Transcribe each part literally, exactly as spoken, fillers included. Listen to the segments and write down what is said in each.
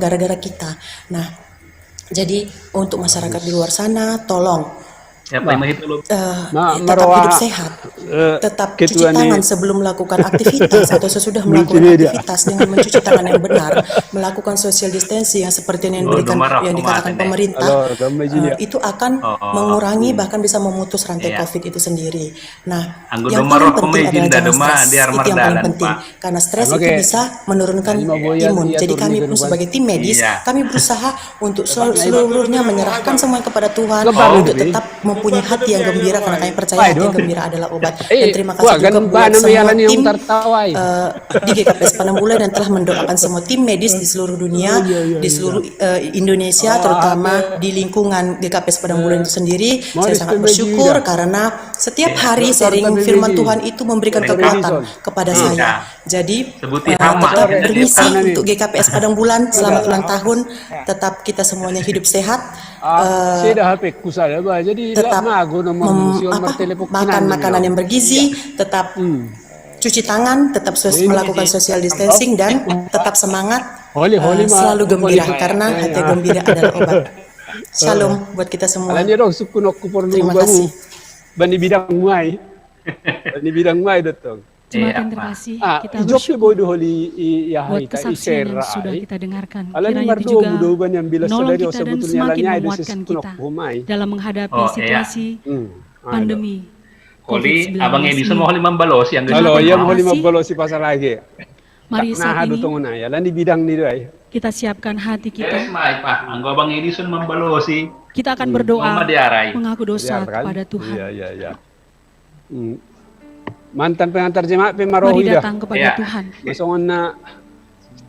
gara-gara kita. Nah, jadi untuk masyarakat di luar sana, tolong Siapa yang menghitung? eh, tetap hidup sehat, tetap cuci tangan sebelum melakukan aktivitas atau sesudah melakukan aktivitas dengan mencuci tangan yang benar, melakukan social distancing yang seperti yang diberikan, yang dikatakan pemerintah, eh, itu akan mengurangi, bahkan bisa memutus rantai COVID itu sendiri. Nah, yang paling penting adalah jangan stres. Itu yang paling penting. Karena stres itu bisa menurunkan imun. Jadi kami pun sebagai tim medis, kami berusaha untuk sel- seluruhnya menyerahkan semua kepada Tuhan, untuk tetap mempunyai hati yang gembira, karena kami percaya hati yang gembira adalah obat. Dan terima kasih juga buat semua tim eh, di G K P S Padang Bulan yang telah mendoakan semua tim medis di seluruh dunia, di seluruh eh, Indonesia, terutama di lingkungan G K P S Padang Bulan itu sendiri. Saya sangat bersyukur karena setiap hari sharing firman Tuhan itu memberikan kekuatan kepada saya. Jadi eh, tetap permisi untuk G K P S Padang Bulan, selamat ulang tahun. Tetap kita semuanya hidup sehat. Eh, Saya dah H P ku salah bah. Jadi tetap lama aku nama mem- museum apa, bertelepon makan makanan yang bergizi, tetap cuci tangan, tetap sos- melakukan social distancing, dan tetap semangat, Holy, holy eh, ma- selalu holy gembira ma- karena ya, hati ya. Gembira adalah obat. Shalom buat kita semua. Alam dia dong suku nok ku perlu Terima baru. Kasih. Bani bidang muai. Bani bidang muai datang. Jemaat yang terkasih, Ah, kita ijoki bersyukur boy do holy i ya buat hai ka kesaksian yang isera sudah ai. Kita dengarkan. Alam ni Kiranya itu mardo juga mudo ban yang bila menolong sadari kita osa dan betul semakin nyalanya ai menguatkan dosis kita kunok humai. Dalam menghadapi Oh, iya. Situasi Hmm. Pandemi Holy, covid sembilan belas Abang Edison ini. Mau Holy Mambalos yang Halo, Terima ya mau Holy kasih. Mambalos si pasal lagi. Mari Nah, saat hadu ini tongona ya. Lan di bidang ni doai. Kita siapkan hati kita. Yes, mai pa. Anggo Abang Edison Mambalos si. Kita akan berdoa, Mama diarai. Mengaku dosa Ya, kan? Kepada Tuhan. Iya, iya, iya. Hmm. Mantan pengantar jemaat pe Mari marohi dah. Datang kepada Iya. Tuhan. Masongon na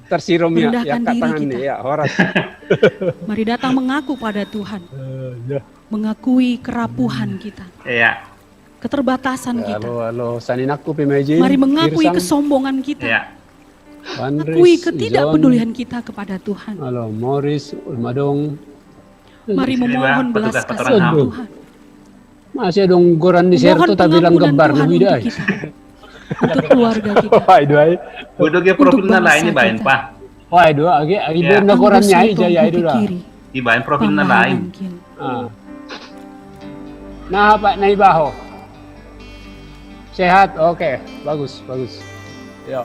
tersirom ya, ya Merendahkan diri katangan kita. Ni ya, horas. Mari datang mengaku pada Tuhan. Eh, ya. Mengakui kerapuhan kita. Iya. Keterbatasan kita. Halo, halo, saninakku pe maiji. Mari mengakui Irsang, kesombongan kita. Iya. Andres, Akui Izon. Ketidakpedulian kita kepada Tuhan. Halo, Morris, Ulmadong. Mari Sini, memohon Bang, belas petugas kasihan keterangan. Tuhan. Masih dong goran di Mohon serto tapi lang pengampunan gambar Tuhan lebih untuk dah. Kita, untuk keluarga kita. Wah, itu ai. Udah dia Untuk profilnya bangsa lain nih, Bain, kita. Pak. Wah, itu agi agi Iya. benda Untuk goran bersyukur nyai jaya itu dah. dipikiri. Di Bain profilnya Pamahaman lain. Kin. Ah. Nah, Pak Naibaho. Sehat? Oke, bagus, bagus. Yo.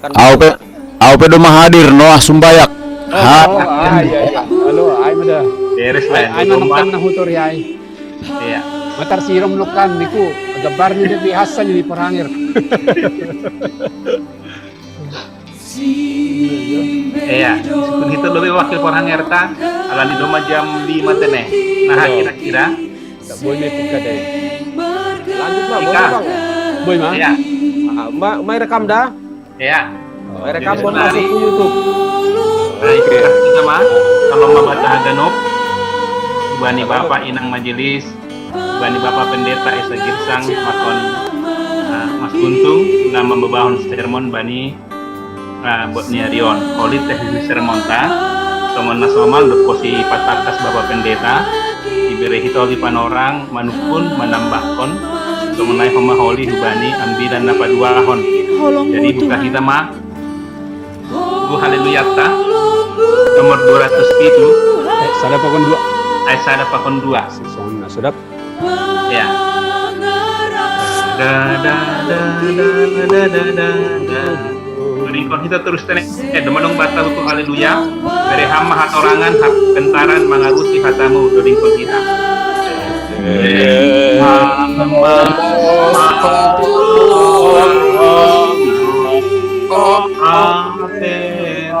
Au pe, au pe do mahadir Noah Sumbayak. Oh, ah, iya, iya. Halo, ai mada. Beres Ai, lah. ai manok kan nahutur ya ai. Iya. Matar sirom lokan niku. Gambar ni di hasan ni perangir. Iya, kun hito lobi wakil porhang erta, alani doma jam lima tene. Nah, kira-kira. Tak boleh buka deh. Lanjut mah, Ika. boleh bang. Boy mah. Iya. Ah, ma, mai rekam dah. Iya. Mai rekam Jadi, buat masuk sebenarnya ke YouTube. Baik, kita mah kalau mabata haganop, bani bapak inang majelis, bani bapak pendeta Esa Girsang, makon ah, Mas Guntung, na mambabahon sermon bani ah, buat ni arion. Holit teh ni sermon ta, tongon na somal dopo si patakas bapak pendeta, ibere hito di panorang, manukun, manambahkon, tongon nai homa holi hubani, ambilan na paduahon. Jadi buka hita ma, Bu Haleluya ta, nomor dua ratus pitu, Eh, sada pakon dua. Ayat sada pakon dua. Song na sodap. Ya. Da, da, da, da, da, da, da, da. Ringkon hita terus tene. Eh, doma dong bata buku Haleluya. Bere hama hatorangan, hat pentaran, mangarusi hatamu, do ringkon hita.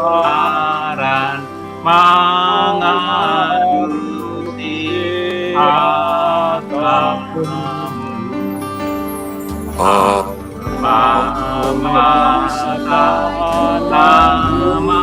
Aran mangadusi agama. Pamasa nama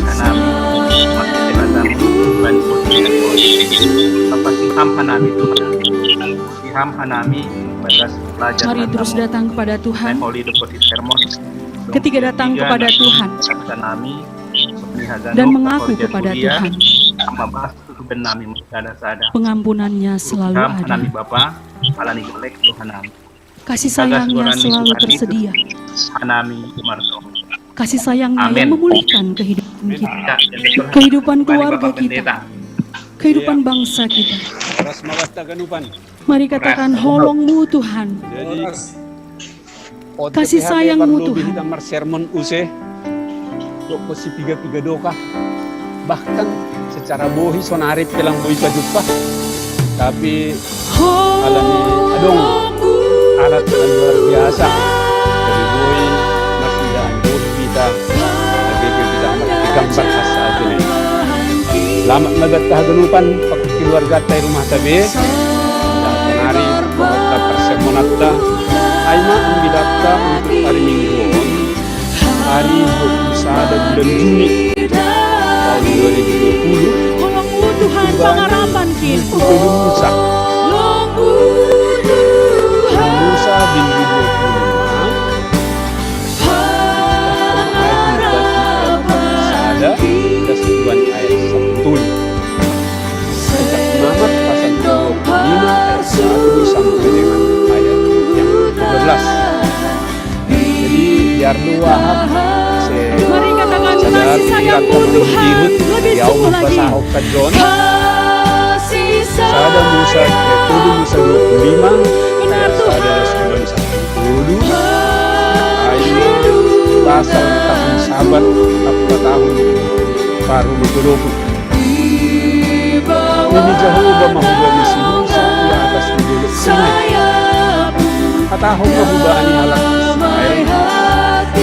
hanami, maka kesehatan, dan kemudian Bapa, siham hanami Tuhan, siham hanami bagas pelajar. Mari terus datang kepada Tuhan. Holy Deposit Sermon. Ketika datang kepada Tuhan dan mengaku kepada Tuhan, pengampunannya selalu ada. Kasih sayangnya selalu tersedia. Kasih sayangnya yang memulihkan kehidupan kita, kehidupan keluarga kita, kehidupan bangsa kita. Mari katakan, "Holong-Mu, Tuhan." Kasih sayang-Mu, Tuhan. Kita marsermon use, dok ko si piga-piga doka. Bahkan secara bohi sonari pelang bohi kajumpa. Tapi alani adong alat yang luar biasa. Dari bohi, masih ada bohi kita. Tapi kita gambar asal ini. Selamat magat tahaganupan, keluarga tai rumah tabe. Dan penari, pemerta persemonatta. Aima ambilatta untuk hari Minggu. Hari dua puluh satu bulan Juni tahun dua ribu dua puluh. Holong-Mu, Tuhan, pangarapan kita. Holong-Mu, Tuhan. Lusa bindu dua puluh lima. Sada, das Tuhan ayat satu. Mamat pasal dua puluh lima ayat satu sampai dengan ayat yang kedua belas. Jadi biar dua hak. Mari katakan, "Kasih sayang-Mu, Tuhan, lebih sungguh lagi." Sada Musa, eh, tujuh Musa dua puluh lima, ayat sada sampai satu puluh. Ayo, pasal tahun Sabat, apa tahun baru itu dua puluh. Ini Jehovah mahuba ni si Musa di atas ni Gunung Sinai. Hatahon mahuba ni halak Israel.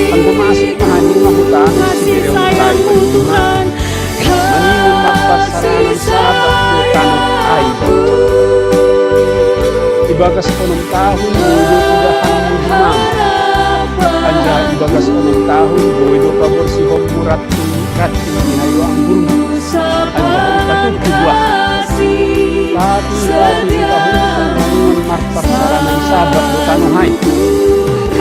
Anggo masuk mahani mahuta ni si Firaun tai. Maningon marparsarana Sabat tu tano ai. Ibagas onom tahun boi do idahanmu jumam. Anjaha ibagas onom tahun boi do paborsihonmu rat Ranting di hayu anggurmu, anjaha ipatup tu buah. Tapi, tapi, tahun marparsarana Sabat do tano ai.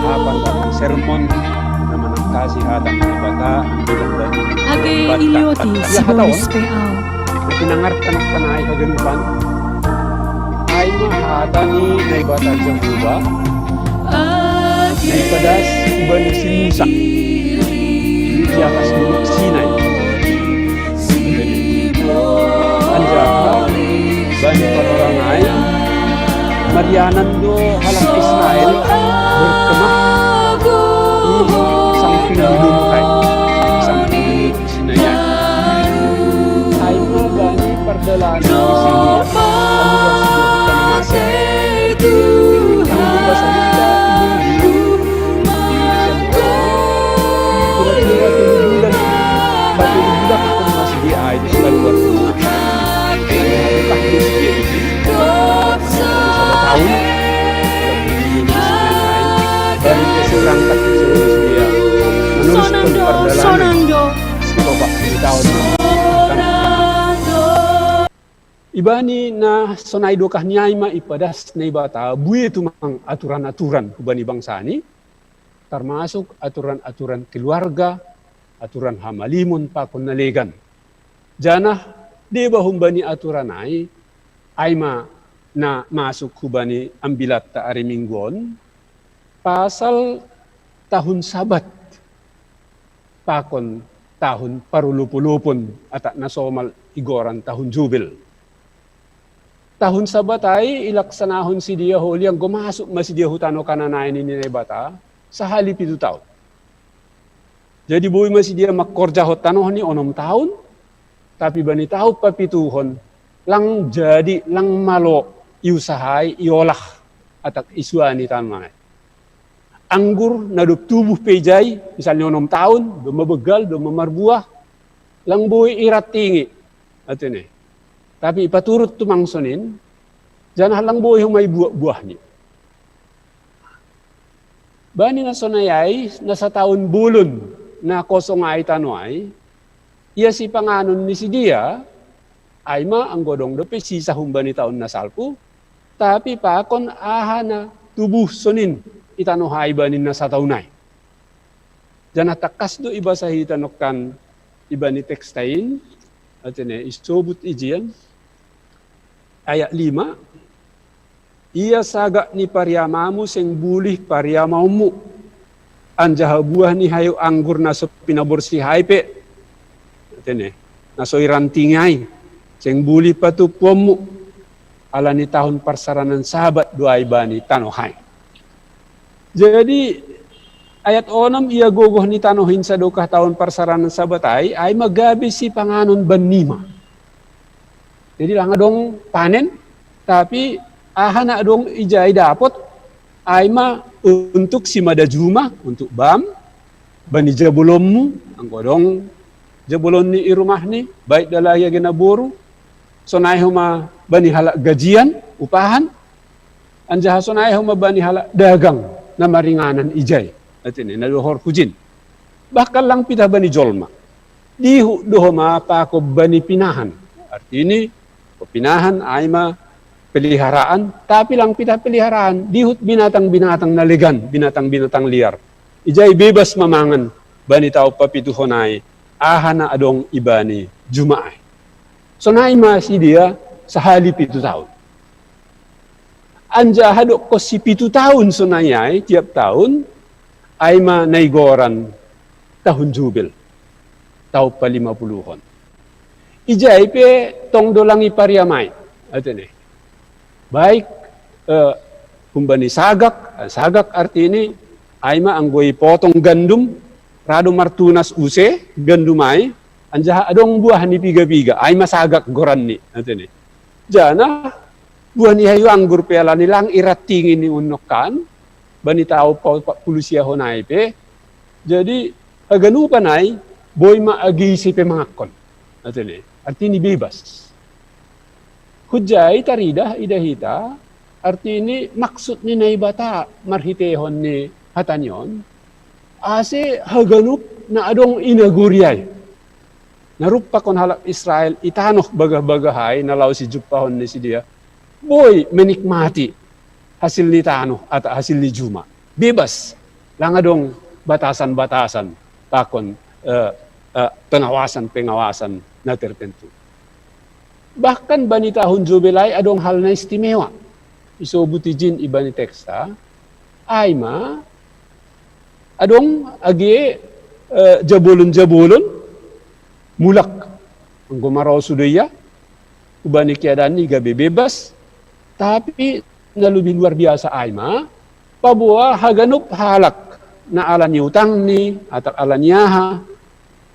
Hapan dalam sermon na manangkasi hata ni Naibata, ang bilang bani. Age ilioti si Boris P A. Na pinangartan ak kanay haganupan. Ay mahata ni Naibata Jahoba. Naipadas iban ni si Musa. Di atas Gunung Sinai. Anjaha bani parorangay, marianan do halak Israel berkemah di samping gunung hay, samping gunung Sinai. Ay mo bani pardalanan di sini. Ano ba sa Tuhan? Ang iba sa ita, hindi. Kira-kira tulubulan. Patulubulan ko kung mas di ay, di sa lugar ko. Ang takbo sa iya, di. Sa taon. Balik ka sa urang takbo sa iya. Manurus ko ang pardalanan. Sonando. Sa baba, sa taon. Ibani na sonai do kah ni ay ma ipadas Naibata, buya tumang aturan-aturan hubani bangsa ni, termasuk aturan-aturan keluarga, aturan hamalimon pakon na legan. Janah deba humbani aturan ay, ay ma na masuk hubani ambilatta ari Minggu on, pasal tahun Sabat pakon tahun parulupulupon, atau na somal igoran tahun Jubil. Tahun Sabat ay ilaksanahon si dia holi anggo masuk ma si dia hu tano Kanaan ay ni Naibata, sahali pitu tahun. Jadi boi ma si dia mangkorjahon tano ni onom tahun, tapi bani tahun papituhon, lang jadi, lang malo iusahai, iolah, atau isuani tano ay. Anggur na dob tubuh pe ijai, misalnya onom tahun, domma begal, domma marbuah, lang boi irantingi. Atau ni. Tapi ipaturut tumang sonin, janah lang boi homa ibuah-buahni. Bani na sonai ay, na sataon bolon, na kosong ay tano ay, ia sipanganon ni si dia, ay ma anggo dong dope sisa humbani taon na salpu, tapi pakon aha na tubuh sonin i tanoh ai bani na sataun ai. Janah tangkas do ibasa hita nongkan ibani teks ta in, hati ne, isobut ijin, ayat lima, ia sagak ni pariamamu seng bulih pariamaonmu, anjaha buah ni hayu anggur na so pinaborsih ai pe, hati ne, na so iranting ai, seng bulih patumpuonmu, ala ni tahun parsaranan Sabat do ai bani tanoh ai. Jadi, ayat onom, ia gogoh ni tanoh in sadokah tahun parsaranan Sabat ai, ai ma gabe sipanganon bannima. Jadi, lang adong panen, tapi aha na adong ijai dapot, ai ma untuk simada juma, untuk bam, bani jabolonmu, anggo adong jabolonni i rumahni, baik dalahi age na boru, sonai homa bani halak gajian, upahan, anjaha sonai homa bani halak dagang na maringanan ijai. Hati ne, na dohor hujin. Bahkan lang pitah bani jolma. Dihut do homa pakon bani pinahan. Artini, pinahan ai ma peliharaan, tapi lang pitah peliharaan. Dihut binatang-binatang na legan, binatang-binatang liar. Ijai bebas ma mangan bani taon papituhon ai, aha na adong ibani juma ai. Sonai ma sidea sahali pitu tahun. Anjaha dokkon si pitu tahun sonai ai, tiap tahun, ai ma na igoran tahun Jubel, tahun palima puluhon. Ijai pe tong do lang ipariam ai, hati ne. Baik, eh, humbani sagak, eh, sagak artini, ai ma anggo ipotong gandum, ra do martunas use gandum ai, anjaha adong buah ni piga-piga, ai ma sagak goranni, hati ne. Janah buah ni hayu anggur pe ala ni lang irantingi ni unnokan, bani taon paopat puluh siahon ai pe. Jadi, haganupan ai, boi ma age ise pe mangankon. Hati ne, artini bebas. Hujai taridah, idah hita, artini maksud ni Naibata marhiteihon ni hata ni on, ase haganup na adong i nagori ai, na rup pakon halak Israel i tanoh bagah-bagah ai, na laho sijumpahon ni sidea, boi menikmati hasil ni tanoh atau hasil ni juma. Bebas, lang adong batasan-batasan pakon, eh, eh, pengawasan-pengawasan na tertentu. Bahkan bani tahun Jubel ai adong hal na istimewa. Isobut ijin ibani teksta, ai ma adong age, eh, jabolon-jabolon mulak. Anggo marosu do ia, hubani keadaan ni gabe bebas, tapi na lebih luar biasa ai ma, paboa haganup halak na ala ni utangni, atau ala ni aha,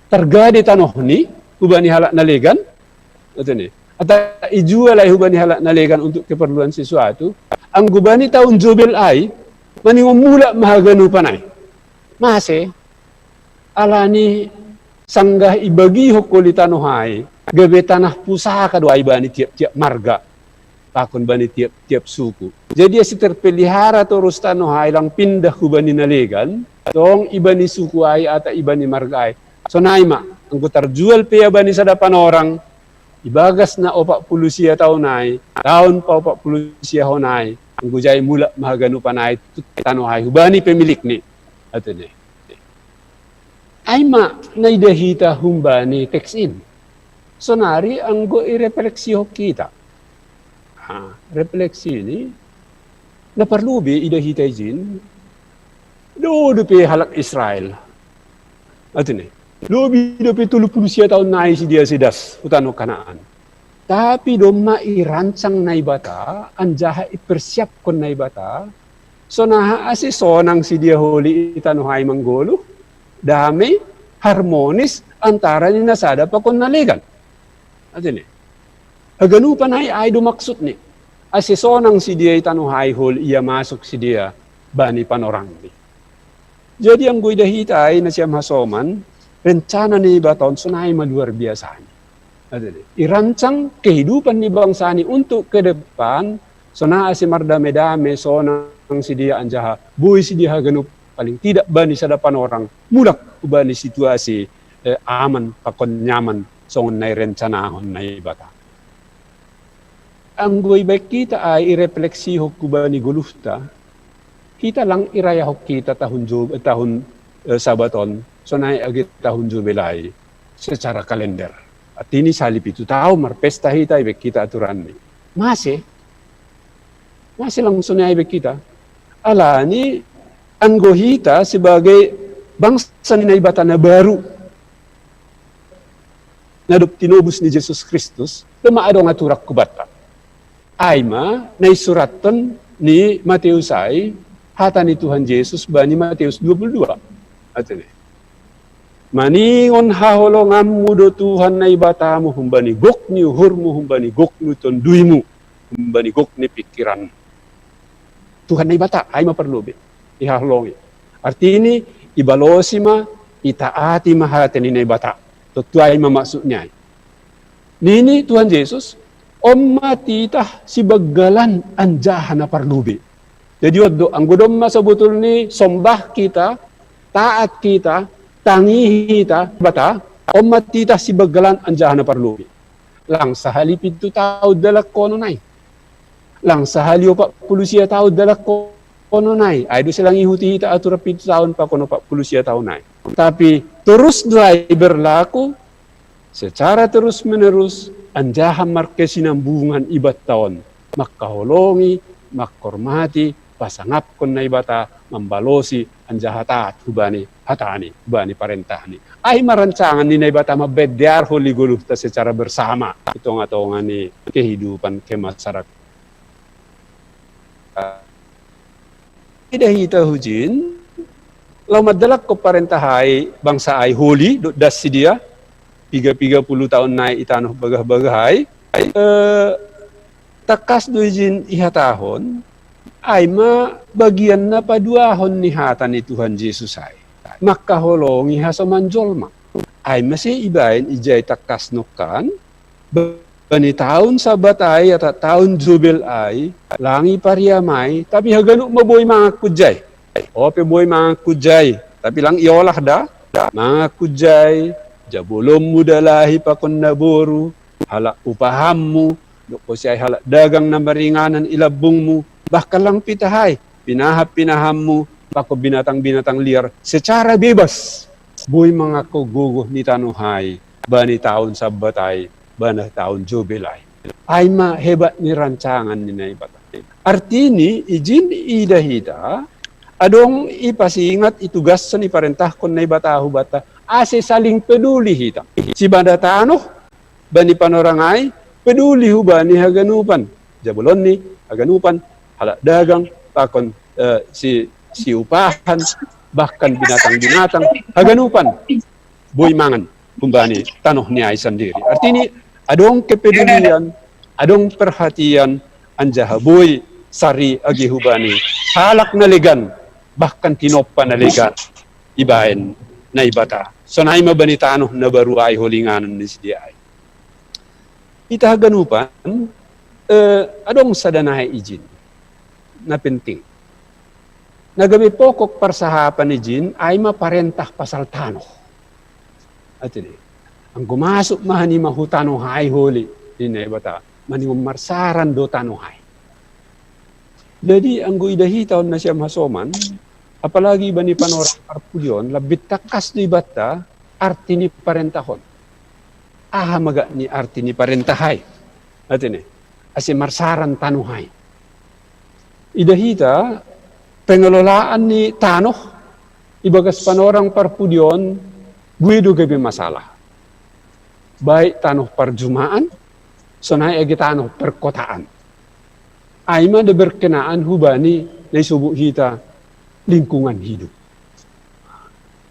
targade tanohni, hubani halak na legan, hati ne. Atau ijual ai hubani halak na legan untuk keperluan sesuatu, anggo bani tahun Jubel ai, maningon mulak ma haganupan ai. Mase, ala ni sanggah ibagihon holi tanoh ai, gabe tanah pusaka do ai bani tiap-tiap marga, pakon bani tiap-tiap suku. Jadi ase terpelihara torus tanoh ai, lang pindah hubani na legan, tong ibani suku ai atau ibani marga ai. Sonai ma, anggo tarjual pe ia bani sada panorang, ibagas na opat puluh sia tahun ai, tahun paopat puluh siahon ai, anggo ijai mulak ma haganupan ai tu tanoh ai hubani pemilikni. Hati ne. Ai ma na idah hita humbani teks in. Sonari anggo irefleksihon hita. Ha, refleksi ni, na parlu be idah hita ijin, do dope halak Israel. Hati ne. Lobi dope tolu puluh sia tahun nai sidea sidas hu tanoh Kanaan. Tapi domma irancang Naibata, anjaha ipersiapkon Naibata, sonaha ase sonang sidea holi i tanoh ai manggoluh, dame, harmonis, antara ni na sada pakon na legan. Hati ne. Haganupan ai, ai do maksudni. Ase sonang sidea i tanoh ai holi ia masuk sidea bani panorangni. Jadi anggo idah hita ai nasiam hasoman, rencana ni Naibata on sonai ma luar biasana. Hati ne. Irancang kehidupan ni bangsani untuk ke depan, sonai ase mardame-dame, sonang sidea anjaha boi sidea haganup paling tidak bani sada panorang mulak hubani situasi, eh, aman pakon nyaman songon na irencanahon Naibata. Anggo ibaen hita ai irefleksihon hubani goluhta, Hita lang irayahon hita tahun Ju-, eh, tahun, eh, Sabat on, sonai agi tahun Jubilai secara kalender. Artini sali pitu taun marpesta hita, ibe hita aturanni. Masi, masi lang sonai ibe hita. Alani anggo hita sebagai bangsa ni Naibata na baru, na dob tinobus ni Jesus Kristus, doma adong aturan hubanta. Ai ma na isurathon ni Mateus ai, hata ni Tuhan Jesus bani Mateus dua puluh dua. Artini, maningon haholonganmu do Tuhan Naibatamu humbani gok ni uhurmu, humbani gok ni tonduimu, humbani gok ni pingkiranmu. Tuhan Naibata, ai ma parlobei, ihaholongi. Artini, ibalosi ma, itaati ma hata ni Naibata. Tontu ai ma maksudni ai. Nini Tuhan Jesus, on ma titah sibanggalan anjaha na parlobei. Jadi on do, anggo domma sebetulni sombah hita, taat hita, tangihi hita Naibata, on ma titah sibanggalan anjaha na parlobei. Lang sahali pitu taun dalangkonon ai. Lang sahali opat puluh sia taun dalangkonon ai. Ai do sai lang ihuti hita aturan pitu taun pakon opat puluh sia taun ai. Tapi torus do ai berlaku secara terus-menerus, anjaha markesinambungan ibanta on, mangkaholongi, manghormati, pasangapkon Naibata, mambalosi, anjaha taat hubani hatani, hubani parentahni. Ai ma rancangan ni Naibata mambahen dearhon i goluhta secara bersama di tonga-tonga ni kehidupan kemasyarakatan. Ida hita hujin, laho mandalakkon parentah ai, bangsa ai holi, do das sidea, piga-piga puluh taon nai i tanoh bagah-bagah ai, eh, tangkas do ijin ihatahon, ai ma bagian na paduahon ni hata ni Tuhan Jesus ai. Mangkaholongi hasoman jolma. Ai ma sai ibahen ijai tangkas nongkan, bani taon Sabat ai, ata taon Jubel ai, lang ipariamai, tapi haganup ma boi mangan hunjai. Ope boi mangan hunjai, tapi lang iolah da, mangan hunjai, jabolonmu da lahi pakon naboru, halak upahanmu, dohot siai halak dagang na maringanan i lambungmu, bahkan lang pitah ai, pinahan-pinahanmu, pakon binatang-binatang liar, secara bebas. Boi mangan ho gogoh ni tanoh ai, bani taon Sabat ai, bani taon Jubel ai. Ai ma hebat ni rancangan ni Naibata. Artini, ijin ida hita, adong ipasingat, itugashon, iparentahkon Naibata hubanta, ase saling peduli hita. Sibanda tanoh, bani panorang ai, peduli hubani haganupan. Jabolonni, haganupan, halak dagang, pakon, eh, si, si upahan, bahkan binatang-binatang, haganupan boi mangan humbani tanoh ni ai sandiri. Artini, adong kepedulian, adong perhatian, anjaha boi sari age hubani halak na legan, bahkan tinompa na legan ibahen Naibata. Sonai ma bani tanoh na baru ai, holinganon ni sidea ai. Hita haganupan, eh, adong sada nai ijin na penting. Na gabe pokok parsahapan ijin, ai ma parentah pasal tanoh. Artini, anggo masuk ma hanima hu tanoh ai holi, ninna Naibata, maningon marsaran do tanoh ai. Jadi, anggo ida hita on nasiam hasoman, apalagi bani panorang parpudi on, lambin tangkas do ibanta arti ni parentah on. Aha ma gok ni arti ni parentah ai? Artini, ase marsaran tanoh ai. Ida hita, pengelolaan ni tanoh ibagas panorang parpudi on, boi do gabe masalah. Baik tanoh parjumaan, sonai age tanoh perkotaan. Ai ma da berkenaan hubani na isobut hita lingkungan hidup.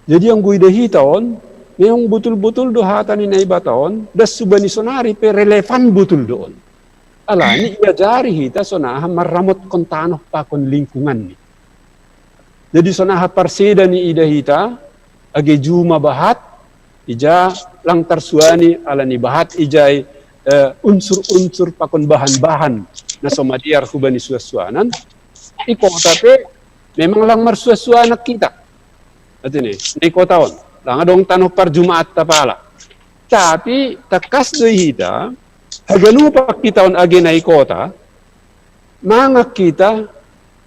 Jadi anggo ida hita on, memang botul-botul do hata ni Naibata on, das hubani sonari pe relevan botul do on. Alani iajari hita sonaha marramotkon tanoh pakon lingkunganni. Jadi sonaha parseda ni ida hita, age juma bahat, ija lang tarsuani alani bahat ijai, eh, unsur-unsur pakon bahan-bahan na so madear hubani suan-suanan, i kota pe memang lang marsuan-suanan hita. Artini, na i kota on, lang adong tanoh parjumaatta pala. Tapi tangkas do i hita, haganupan hita on age na i kota, mangan hita,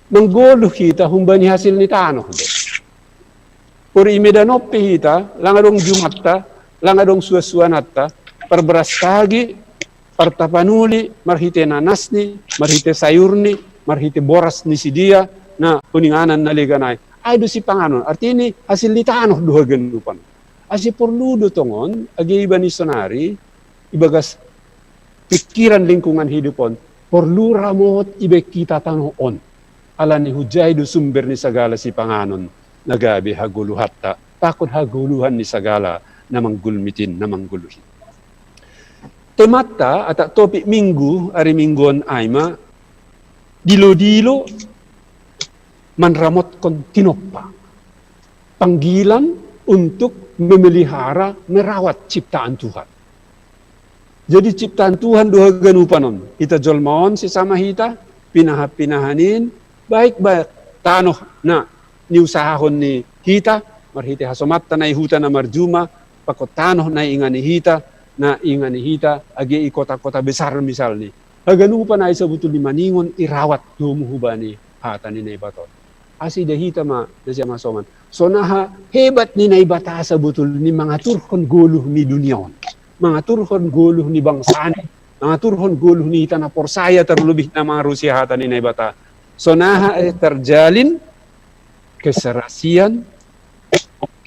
Manggoluh hita humbani hasil ni tanoh do. Pori i medan on pe hita, lang adong jumatta, lang adong suan-suanatta, parbaras tagi, partapanuli, marhite nanasni, marhite sayurni, marhite boras ni sidia, na huninganan na legan ai. Ai do sipanganon, artini hasil ni tanoh do haganupan. Asi porlu do tongon, age iba ni sonari, ibagas pikiran lingkungan hidup on, porlu ramot iba kita tanoh on. Alani hujai do sumber ni sagala sipanganon, na gabe hagoluhatta, pakon hagoluhan ni sagala na manggulmitin, na manggoluhin. Tematta, atak topik minggu, ari mingguon ai ma, dilo-dilo manramotkon tinompa. Panggilan untuk memelihara, merawat ciptaan Tuhan. Jadi ciptaan Tuhan do haganupan on. Hita jolma on sesama hita, pinaha-pinahan in, baik-baik tanoh na niusahahon ni hita, marhite hasomatta na i huta na marjuma, pakon tanoh na ingani hita, na ingani hita, age i kota-kota besar misalni. Haganupan ai sabutul ni maningon irawat domu hubani hata ni Naibata on. Asi da hita ma, na siama soman. Sonaha hebat ni Naibata sabutul ni mangaturhon goluh ni dunia on. Mangaturhon goluh ni bangsani. Mangaturhon goluh ni hita na porsaya terlebih na mangarusi hata ni Naibata. Sonaha eh, terjalin keserasian,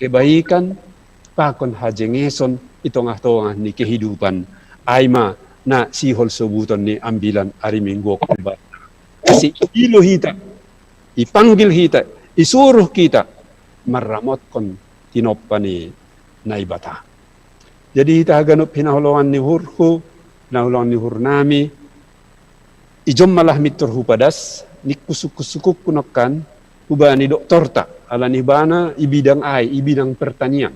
kebaikan, pakon hajengeson i tongah-tongah ni kehidupan. Ai ma, na sihol sobuton ni ambilan ari minggu on. Asi ilo hita, ipanggil hita, isuruh kita, marramotkon tinompa ni Naibata. Jadi hita haganup hinaholongan ni uhurhu, hinaholongan ni uhurnami, ijom malah mintor hupadas, ningkusuk-kusukku nokkan, hubani doktorta, alani bana i bidang ai, i bidang pertanian.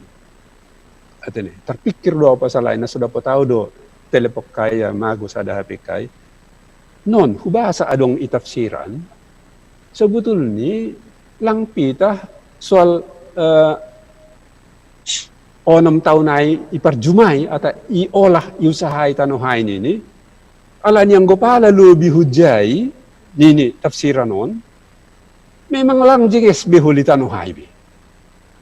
Atene, terpikir do apa salai, na sudah potau do, telepon kai, mago sada H P kai. Non, hubasa adong i tafsiran, sebetulni lang pitah soal eh, onom taon ai iparjumai, ata iolah, iusahai tanoh ai nini, alani anggo pala lobi hujai nini tafsiran on, memang lang jenges be holi tanoh ai be.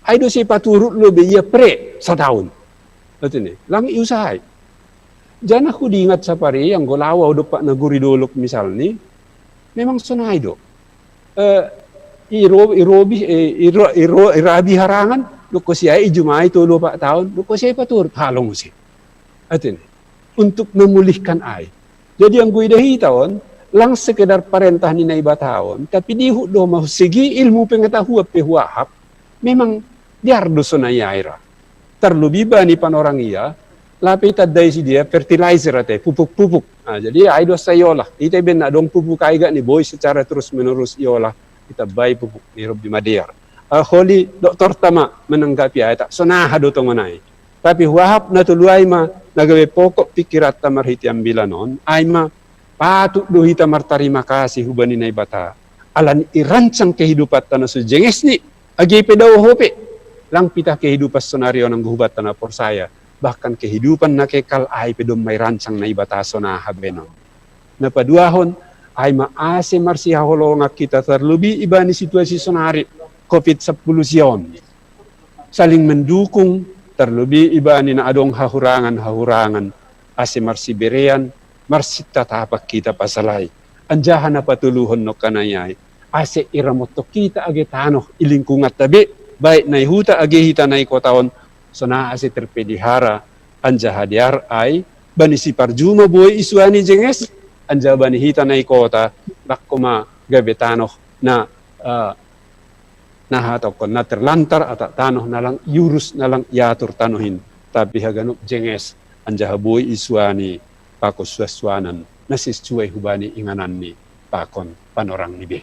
Ai do sai paturut lobi ia pre sataon. Atene, lang iusahai. Janah hudingat sapari anggo laho au dompak na guru i dolok misalni, memang sonai do. Eh, iro, irobi, eh, iro, iro, irabi harangan, dokkon si ai ijumai tolu opat taon, dokkon si ai paturut, halo muse. Atene, untuk memulihkan ai. Jadi anggo ida hita on, lang sekedar parentah ni Naibata on, tapi dihut do ma segi ilmu pengetahuan pe huahap, memang diar do sonai ai ra. Terlebih bani panorang ia, lape itandai sidia fertilizer ate, pupuk-pupuk. Nah, jadi ai do sai iolah. Ita ibaen na adong pupuk ai gak ni boi secara terus menerus iolah. Itambai pupuk ni Robbi Madear. Ah, holi doktorta ma menanggapi ai, tak sonaha do tongon ai. Tapi huahap na tolu ai ma, na gabe pokok pikiranta marhite ambilan on, ai ma, patut do hita martarima kasih hubani Naibata. Alani irancang kehidupanta na so jengesni, age pe dao ho pe. Lang pitah kehidupan sonari on anggo hubanta na porsaya. Bahkan kehidupan na kekal ai pe domma irancang Naibata sonaha baenon. Na paduahon, ai ma ase marsihaholongan hita terlebih ibani situasi sonari covid sampulu sia on. Saling mendukung, terlebih ibani na adong hahurangan-hahurangan, ase marsiberean, marsitatapan hita pasalai. Anjaha na patoluhon nokkanai ai, ase iramothon hita age tanoh i lingkunganta be, baik na i huta age hita na i kota on, sonaha ase terpelihara, anjaha dear ai, bani siparjuma boi isuani jenges, anjaha bani hita na i kota, dakko ma gabe tanoh na, eh, na hatokon na terlantar ata tanoh na lang iurus na lang iatur tanoh in, tapi haganup jenges, anjaha boi isuani pakon suan-suanan na sesuai hubani ingananni pakon panorangni be.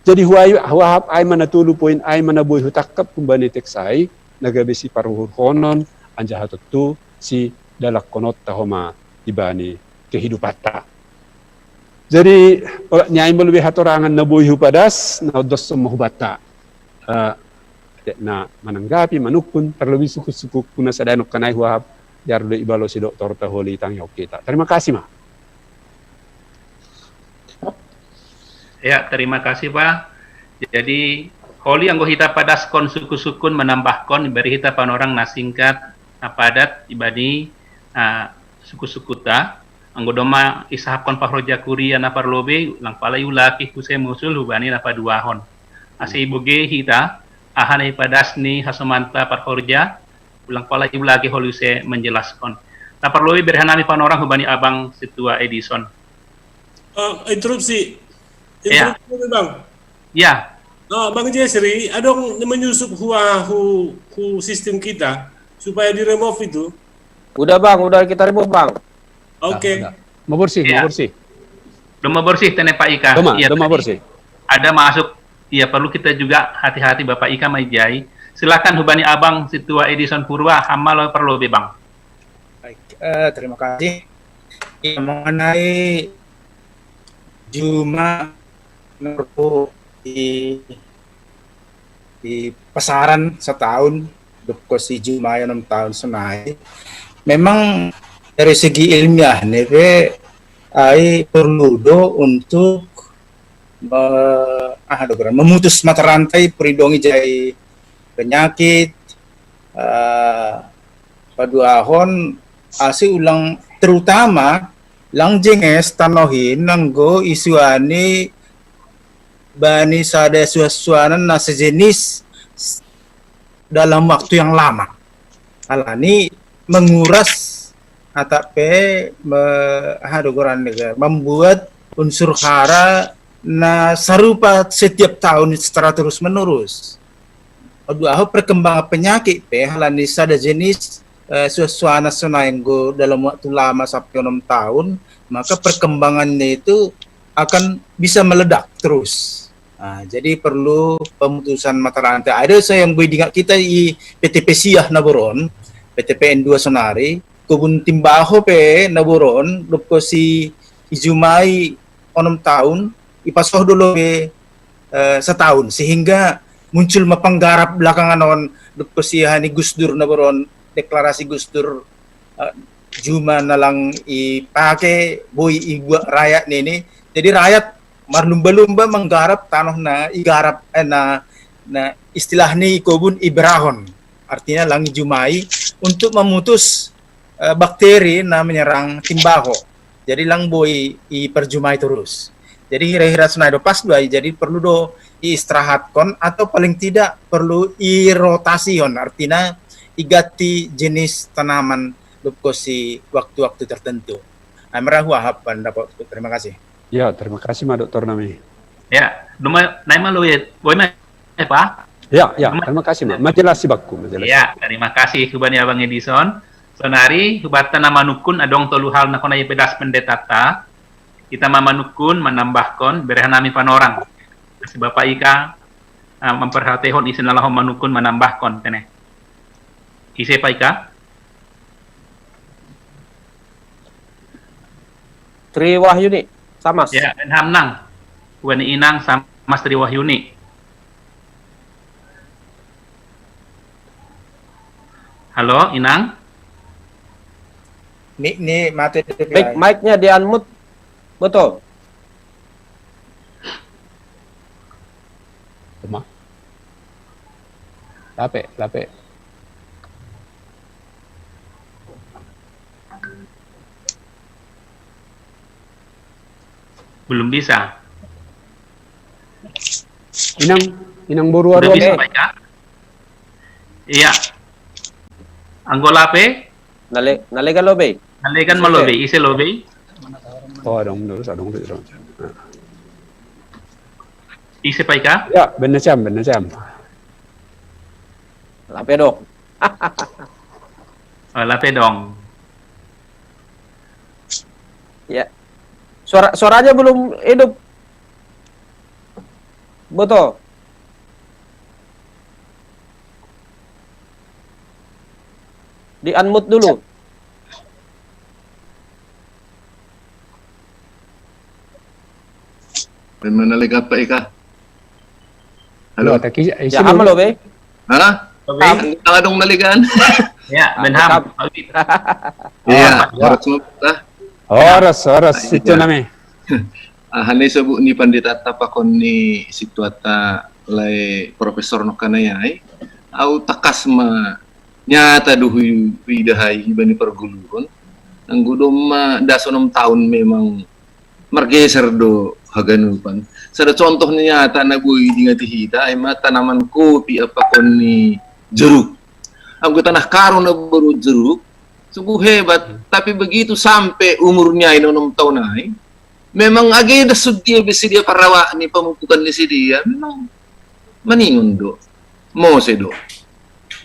Jadi huai-, huahap ai ma na tolu poin ai ma na boi hutangkap humbani teks ai, na gabe siparuhurhonon, anjaha tontu sidalangkononta homa ibani kehidupanta. Jadi, olat ni ai ma lobi hatorangan na boi hupadas, na ondoshon ma hubanta. Eh, na mananggapi, manungkun, terlebih sukut-sukutku na sada nokkanai huahap, dear do ibalosi doktorta holi tangihon hita. Terima kasih ma. Ya, terima kasih Pak. Jadi, holi anggo hita padaskon suku-sukun manambahkon, bere hita panorang na singkat, na padat, ibani, ah, suku-sukuta, anggo domma isahapkon parhorja kuria na parlobei, ulang pala iulaki huse musul hubani na paduahon. Ase iboge hita, aha na ipadas ni hasomanta parhorja, ulang pala iulaki holi use manjelaskon. Na parlobei bere hanami panorang hubani abang sintua Edison. Eh, interupsi. Ya. Interupsi, Bang. Ya, Ah, Bang Jesri, adong menyusup hua hu, hu sistem kita supaya di remove itu. Udah, Bang, udah kita remove, Bang. Oke. Udah. Maborsih, Iya. maborsih. Domma borsih tene Pak Ika. Domma, Iya, domma tadi borsih. Ada masuk. Iya, perlu kita juga hati-hati Bapak Ika Maijai. Silakan hubani abang sintua Edison Purwa, hama lo parlobei, Bang. Baik, eh, terima kasih. Ya, mengenai juma menurutku di, di pasaran setahun, dob ko si jumai onom tahun sonai. Memang dari segi ilmiah nih, pe, ai perlu do untuk me, ah, do goran, memutus mata rantai peridongi jai penyakit, eh, paduahon asi ulang terutama lang jenges tanohin nanggo isuani bani sada suas-suanan na sejenis dalam waktu yang lama. Alani menguras atau pe me, aha do goran, membuat unsur hara na serupa setiap tahun secara terus menerus. Aduh, aho perkembangan penyakit pe halani sada jenis eh, suas-suana sonai nggo dalam waktu lama sampai enam tahun, maka perkembangannya itu akan bisa meledak terus. Nah, jadi perlu pemutusan mata rantai. Ada saya yang gue ingat kita i P T P Siah Naboron, P T P N dua sonari, kebun timbaho pe Naboron, dob ko si ijumai onom tahun, ipasoh do lobei eh, setahun, sehingga muncul ma panggarap belakangan on, dob ko si aha ni Gus Dur Naboron, deklarasi Gus Dur, eh, juma na lang ipake boi ibuat rakyat nini. Jadi rakyat marlumba-lumba manggarap tanoh na igarap, eh, na, na istilah ni kobun iberahon. Artinya lang ijumai untuk memutus eh, bakteri na menyerang timbaho. Jadi lang boi iperjumai terus. Jadi hira-hira sonai do pas do ai, jadi perlu do iistirahatkon atau paling tidak perlu irotasihon, artina iganti jenis tanaman dob ko si waktu-waktu tertentu. Nah, merah hua hap pandapatku. Terima kasih. Ya, terima kasih ma doktor nami. Ya, domma nai ma lo ya, boi ma ya, Pak? Ya, ya, terima kasih ma. Majelas si bakku, majelas. Ya, terima kasih hubani abang Edison. Sonari hubanta na manungkun adong tolu hal na hona ipedas pendetata. Kita ma manungkun, manambahkon, bere hanami panorang. Si Bapak Ika, ah, memperhatihon ise na laho manungkun manambahkon tene. Ise Pak Ika? Tri Wahyuni, Samas. Ya, Benham nang. Weni Inang sama Tri Wahyuni. Halo, Inang? Mic ni mati. Mic, mic-nya di-unmute. Betul. Lemah. Lape, lape. Belum bisa. Inang, inang boru. Udah Aruang. Bisa, Pak Ika? Iya. Anggo lape? Nale, nalegan lobei. Nalegan ma lobei, ise lobei? Oh, adong terus, adong terus. Adong. Ise Pak Ika? Ya, benar siam, benar siam. Lape dong. Oh, lape dong. Ya. Suara, suaranya belum hidup. Betul. Di-unmute dulu. Bagaimana lagi Pak Ika? Halo. Halo. Taki, Ya, hama lobei. Hah? Lobei? Ang adong naligan. Ya, Benham. Pak Wid. Iya, Ya. harus ngomong, ah. Horas, horas, Iya. Itu nami. Ahanai sabu ni pandita tapakon ni situata lai profesor no kanayai. Au takas ma nyata do hui, hui dahai hibani perguluhon. Anggo domma dasonom tahun memang margeser do haganupan. Sada contoh ni nyata na boi dingati hita, ai ma tanaman kopi apakon ni jeruk. Anggo tanah karo na baru jeruk, sungguh hebat. Tapi begitu sampai umurnya ino enam tahun ai, memang age da sudia besi dia parawa ni pemupukan ni si dia, memang maningon do. Mose do.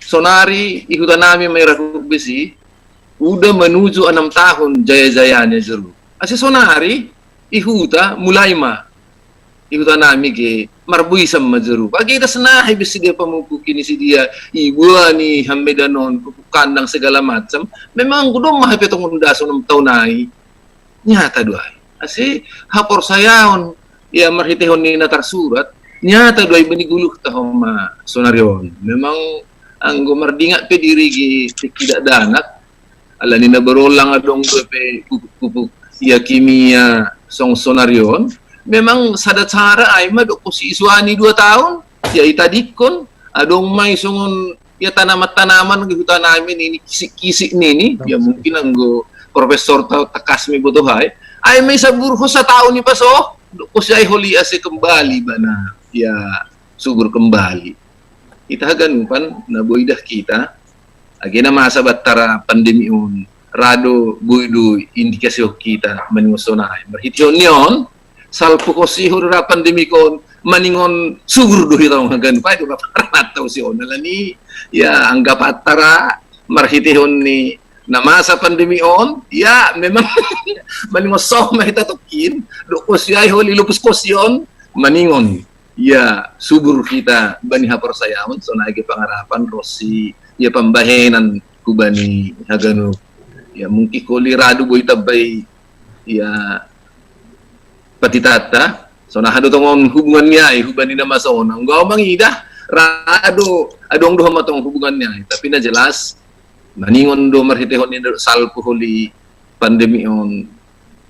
Sonari ihuta nami mai rahu besi, udah menuju enam tahun jaya-jayanya jeruk. Ase sonari ihuta mulai ma ihuta nami ge marbui sama jeruk. Age da senahe besi dia pemupuki ni si dia, ibua ni hambedanon, pupuk kandang segala macam. Memang gudom mah petongon daso enam tahun ai. Nyata do ai. Ase haporsayaon ya marhitehon ni na tarsurat, nyata do ai bani guluh tahoma sonarion. Memang anggo mardingat pe diri ge tidak danak, alani na berolang adong dope pupuk-pupuk ya kimia song sonarion. Memang sada cara ai ma do kosi isuani dua tahun ya itadikon adong mai songon ya tanaman-tanaman gitu tanamin ini kisik-kisik nini ya mungkin anggo profesor tau takas mi boto hai ai mai sabur ho sataun ni paso do kosi ai holi ase kembali bana ya subur kembali. Ita haganupan na boidah kita agena masa battara pandemi on rado boidu indikasi ho kita maningosonai marhiti on nion salpu kosi ho do ra pandemi kon maningon subur do hita on haganupan do raparat tau si on alani ya anggap attara marhiti on ni na masa pandemi on ya memang maningon soh ma hita tokin do kosi ai holi lupus kosi on maningon ya subur kita bani haporsayaon sonai ge pangarapan rosi ya pambahenan kubani haganu ya mungkin koli radu boi tabai ya patitata sona hadu tongon hubungan niai hubani nama sona enggak mangidah radu adong doh matong hubungan niai tapi na jelas maningon do marhitehon ni salpu holi pandemi on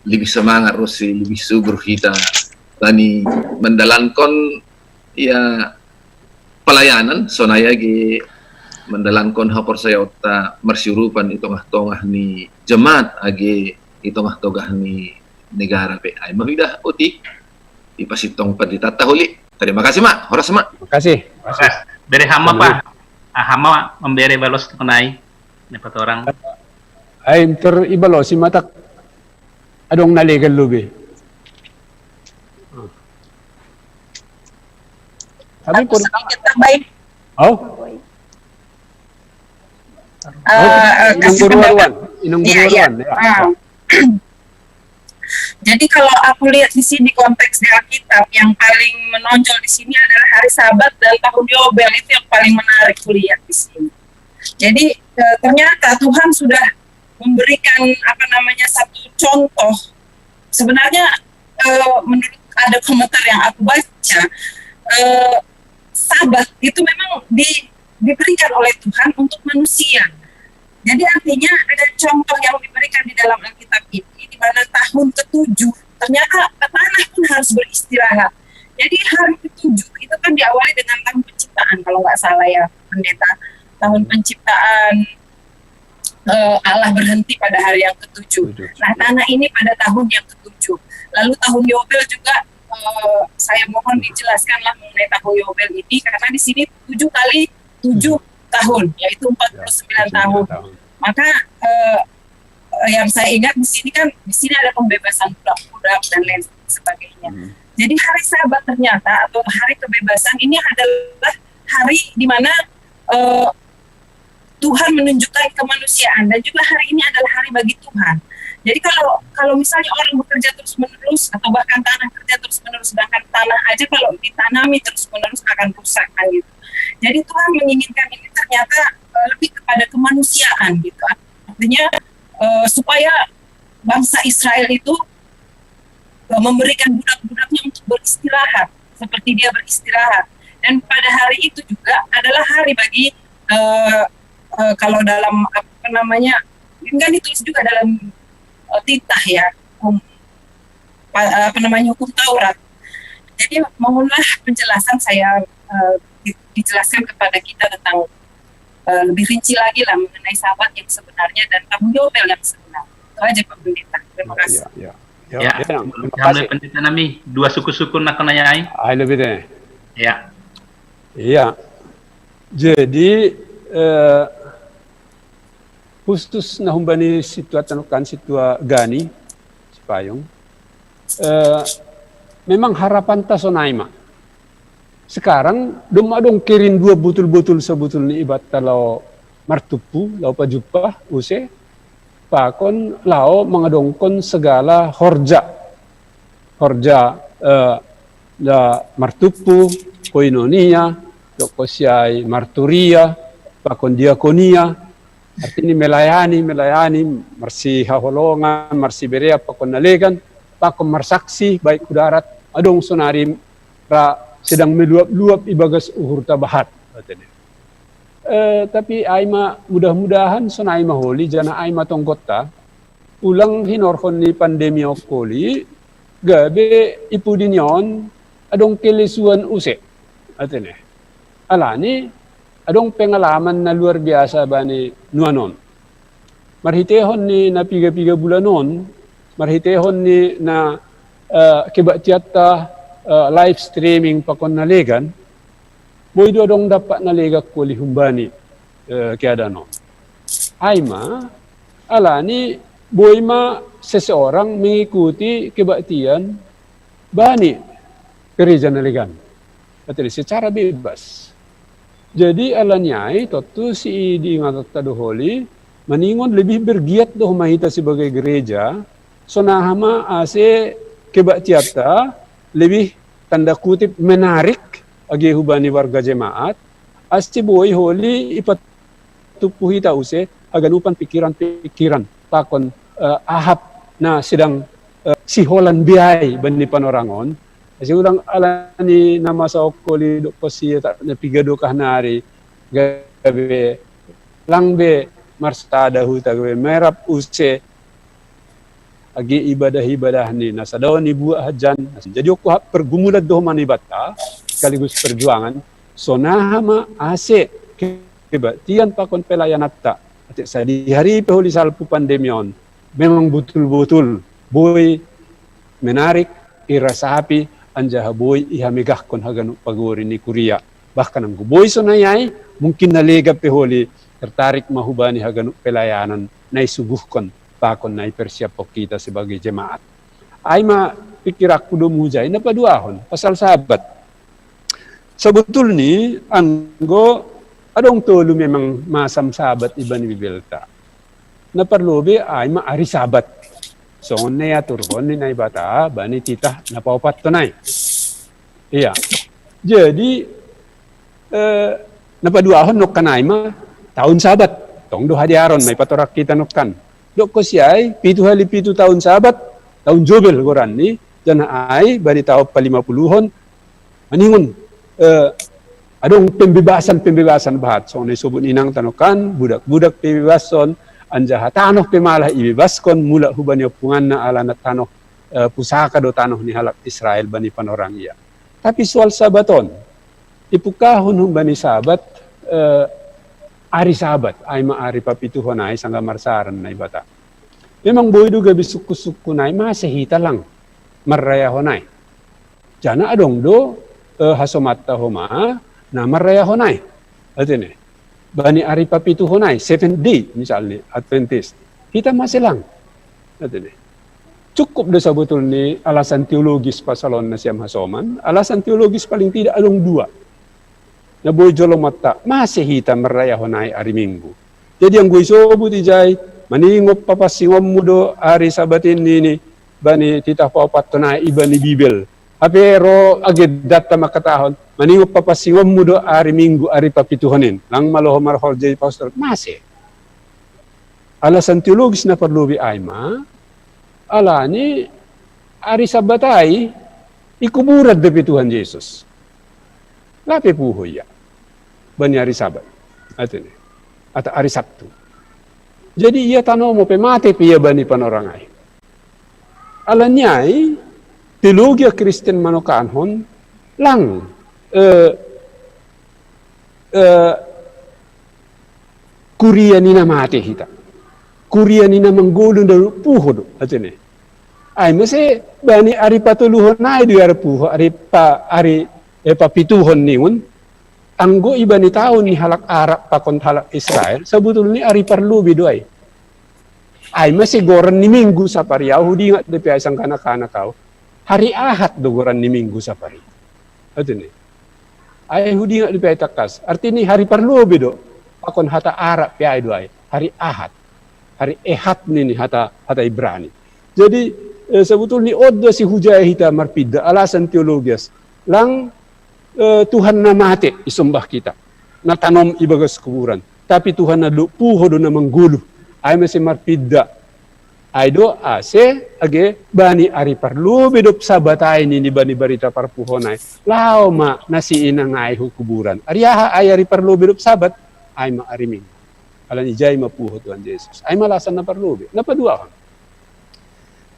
lebih semangat rosi lebih subur kita bani mendalankan ya pelayanan sonai age mendalankan haporsayaonta marsiurupan i tongah-tongah ni jemaat age i tongah-tongah ni negara pe ai mahidah oti i pasitong pandita taholi. Terima kasih ma horas ma. Makasih. Bere hama pa. Ah, hama membere balos tu kenai. Dapat orang. Ai ter ibalosi matak adong na legal lobe. Tapi aku sedikit tambahin. Oh. Uh, inang berwaruan, inang berwaruan. Ya. Jadi kalau aku lihat di sini konteks di Alkitab yang paling menonjol di sini adalah hari Sabat dan tahun Yobel itu yang paling menarik kulihat di sini. Jadi uh, ternyata Tuhan sudah memberikan apa namanya satu contoh. Sebenarnya uh, menurut ada komentar yang aku baca, uh, Sabat itu memang di, diberikan oleh Tuhan untuk manusia. Jadi artinya ada contoh yang diberikan di dalam Alkitab ini, di mana tahun ketujuh ternyata tanah pun harus beristirahat. Jadi hari ketujuh itu kan diawali dengan tahun penciptaan kalau nggak salah ya pendeta. Tahun penciptaan uh, Allah berhenti pada hari yang ketujuh. Nah tanah ini pada tahun yang ketujuh. Lalu tahun Yobel juga uh, saya mohon dijelaskanlah mengenai tahun Yobel ini karena di sini tujuh kali tujuh tahun yaitu empat puluh sembilan tahun. Maka uh, yang saya ingat di sini kan di sini ada pembebasan budak-budak dan lain sebagainya. Jadi hari Sabat ternyata atau hari kebebasan ini adalah hari di mana uh, Tuhan menunjukkan kemanusiaan dan juga hari ini adalah hari bagi Tuhan. Jadi kalau kalau misalnya orang bekerja terus menerus atau bahkan tanah kerja terus menerus sedangkan tanah aja kalau ditanami terus menerus akan rusak kan gitu. Jadi Tuhan menginginkan ini ternyata uh, lebih kepada kemanusiaan gitu. Artinya uh, supaya bangsa Israel itu uh, memberikan budak-budaknya untuk beristirahat seperti dia beristirahat. Dan pada hari itu juga adalah hari bagi uh, uh, kalau dalam apa namanya ini kan ditulis juga dalam uh, titah ya um, apa namanya, hukum Taurat. Jadi mohonlah penjelasan saya, eh, di- dijelaskan kepada kita tentang, eh, lebih rinci lagi lah mengenai Sabat yang sebenarnya dan tahun Yobel yang sebenarnya. Itu aja, Pak Pendeta. Terima kasih. Ya, ya. Ya, Terima kami kasih. Pendeta nami, dua suku-suku nak kena yai. Ai lebih deh. Ya. Iya. Jadi eh, khusus nah humbani situa tanukan, situa Gani Sipayung. Eh, memang harapan ta sonai ma. Sekarang dong adong kirin dua butul-butul sebutul ni ibat ta lao martupu, lao pajupa, use, pakon lao mangadongkon segala horja. Horja eh, da martupu, koinonia, dok ko siai marturia, pakon diakonia, artini melayani, melayani, marsihaholongan, marsiberea, pakon nalegan, pakon marsaksi, baik hu darat, adong sonari ra sedang meluap-luap ibagas uhur tabahat. Eh, tapi ai ma mudah-mudahan sonai ma holi, jana ai ma tonggotta, ulang hinorhon ni pandemi okkoli, gabe ipudi ni on adong kelesuan use. Atene. Alani adong pengalaman na luar biasa bani nuanon. Marhitehon ni na piga-piga bulan on, marhitehon ni na eh, kebaktiatta eh, live streaming pakon nalegan, boi do adong dapat nalega koli humbani eh, keadaan on. Ai ma, alani boi ma seseorang mengikuti kebaktian bani gereja nalegan. Atau secara bebas. Jadi alani ai tontu si di ingatan ta do holi, maningon lebih bergiat do ma hita sebagai gereja, sonaha ma ase kebaktiatta lebih tanda kutip menarik age hubani warga jemaat, ase boi holi ipatupu hita use haganupan pikiran-pikiran pakon eh, ahap na sedang eh, siholan biai bani panorangon. Ase ulang alani na masa okkoli dok ko sia tak na piga dokah nari gabe lang be marsada huta gabe merap use agi ibadah-ibadah ni na sadao ni buat hajan. Jadi okko hak pergumulan doh manibatta sekaligus perjuangan. Sonaha ma ase kebaktian pakon pelayanatta. Ate sadihari pe holi salpu pandemi on memang butul-butul boi menarik, irasapi, anjaha boi ihamegahkon haganup pagori ni kuria. Bahkan anggo boi sonai ai, mungkin na lega pe holi tertarik ma hubani haganup pelayanan na isuguhkon pakon na ipersiaphon hita sebagai jemaat. Ai ma pikiranku do mujai na paduahon pasal Sabat. Sebetulni anggo adong tolu memang masam Sabat ibani Bibelta. Na parlobe ai ma ari Sabat. Songon na iaturhon ni Naibata bani titah na paopathon ai. Iya. Jadi eh, na paduahon nongkan ai ma taon Sabat. Tong do hadiaron ma ipatorang hita nongkan. Dok ko siai pitu hali pitu taon Sabat, taon Jobel goranni, jana ai bani taon palimapuluhon maningon eh, adong pembebasan-pembebasan bahat songon na isobut inang tanokan, budak-budak pembebason, anjaha tanoh pe malah ibebaskon mulak hubani ompunganna alana tanoh eh, pusaka do tanoh ni halak Israel bani panorang ia. Tapi soal Sabat on, ipungkahon humbani Sabat eh, ari Sabat, ai ma ari papituhon ai sangga marsaran Naibata. Memang boi do gabe sungkun-sungkun ai mase hita lang marrayahon ai. Jana adong do eh, hasomatta homa na marrayahon ai. Atene. Bani ari papituhon ai, seven day misalni Adventist. Hita mase lang. Atene. Cukup do sabotulni alasan teologis pasal on na siam hasoman, alasan teologis paling tidak adong dua. Na boi jolomatta mase hita marrayahon ai ari Minggu. Jadi anggo isobut ijai, maningon papansingonmu do ari Sabat in nini bani titah paopathon ai ibani Bibel. Hape ro agendatta mangkatahon maningon papansingonmu do ari Minggu ari papituhon in. Lang malo ho marhorja i pastor, mase. Alasan teologis na parlobi ai ma, alani ari Sabat ai i kuburan dope Tuhan Jesus. Lape puho ia bani ari Sabat. Atene. Atau ari Sabtu. Jadi ia tanomo pe mate pe ia bani panorang ai. Alani ai Teologia Kristen manokanhon lang, eh, eh, kuria ni na mate hita. Kuria ni na manggolu nda puho do, atene. Ai mase bani ari patoluhon ai do ara puho, ari pa, ari, eh, papituhon ningun. Anggo ibani taon ni halak Arab pakon halak Israel, sebetulni ari parlobi do ai. Ai mase goran ni minggu sapari au hudingat dope ai sangkanak-kanak au. Hari Ahad do goran ni minggu sapari. Atene. Ai hudingat dope ai takkas. Artini hari parlobi do. Pakon hata Arab pe ai do ai. Hari Ahad. Hari Ehad nini hata, hata Ibrani. Jadi, eh, sebetulni ondo si hujai hita marpinda alasan teologias. Lang, eh, Tuhan na mate isombah kita. Na tanom ibagas kuburan. Tapi Tuhan na do puho do na manggolu. Ai mase marpinda. Ai do ase age bani ari parlobi dope Sabat ai nini bani barita parpuhon ai. Lao ma na siinang ai hu kuburan. Ari aha ai ari parlobi dope Sabat? Ai ma ari Minggu. Alani jai ma puho Tuhan Jesus. Ai ma alasan na parlobi. Na paduahon.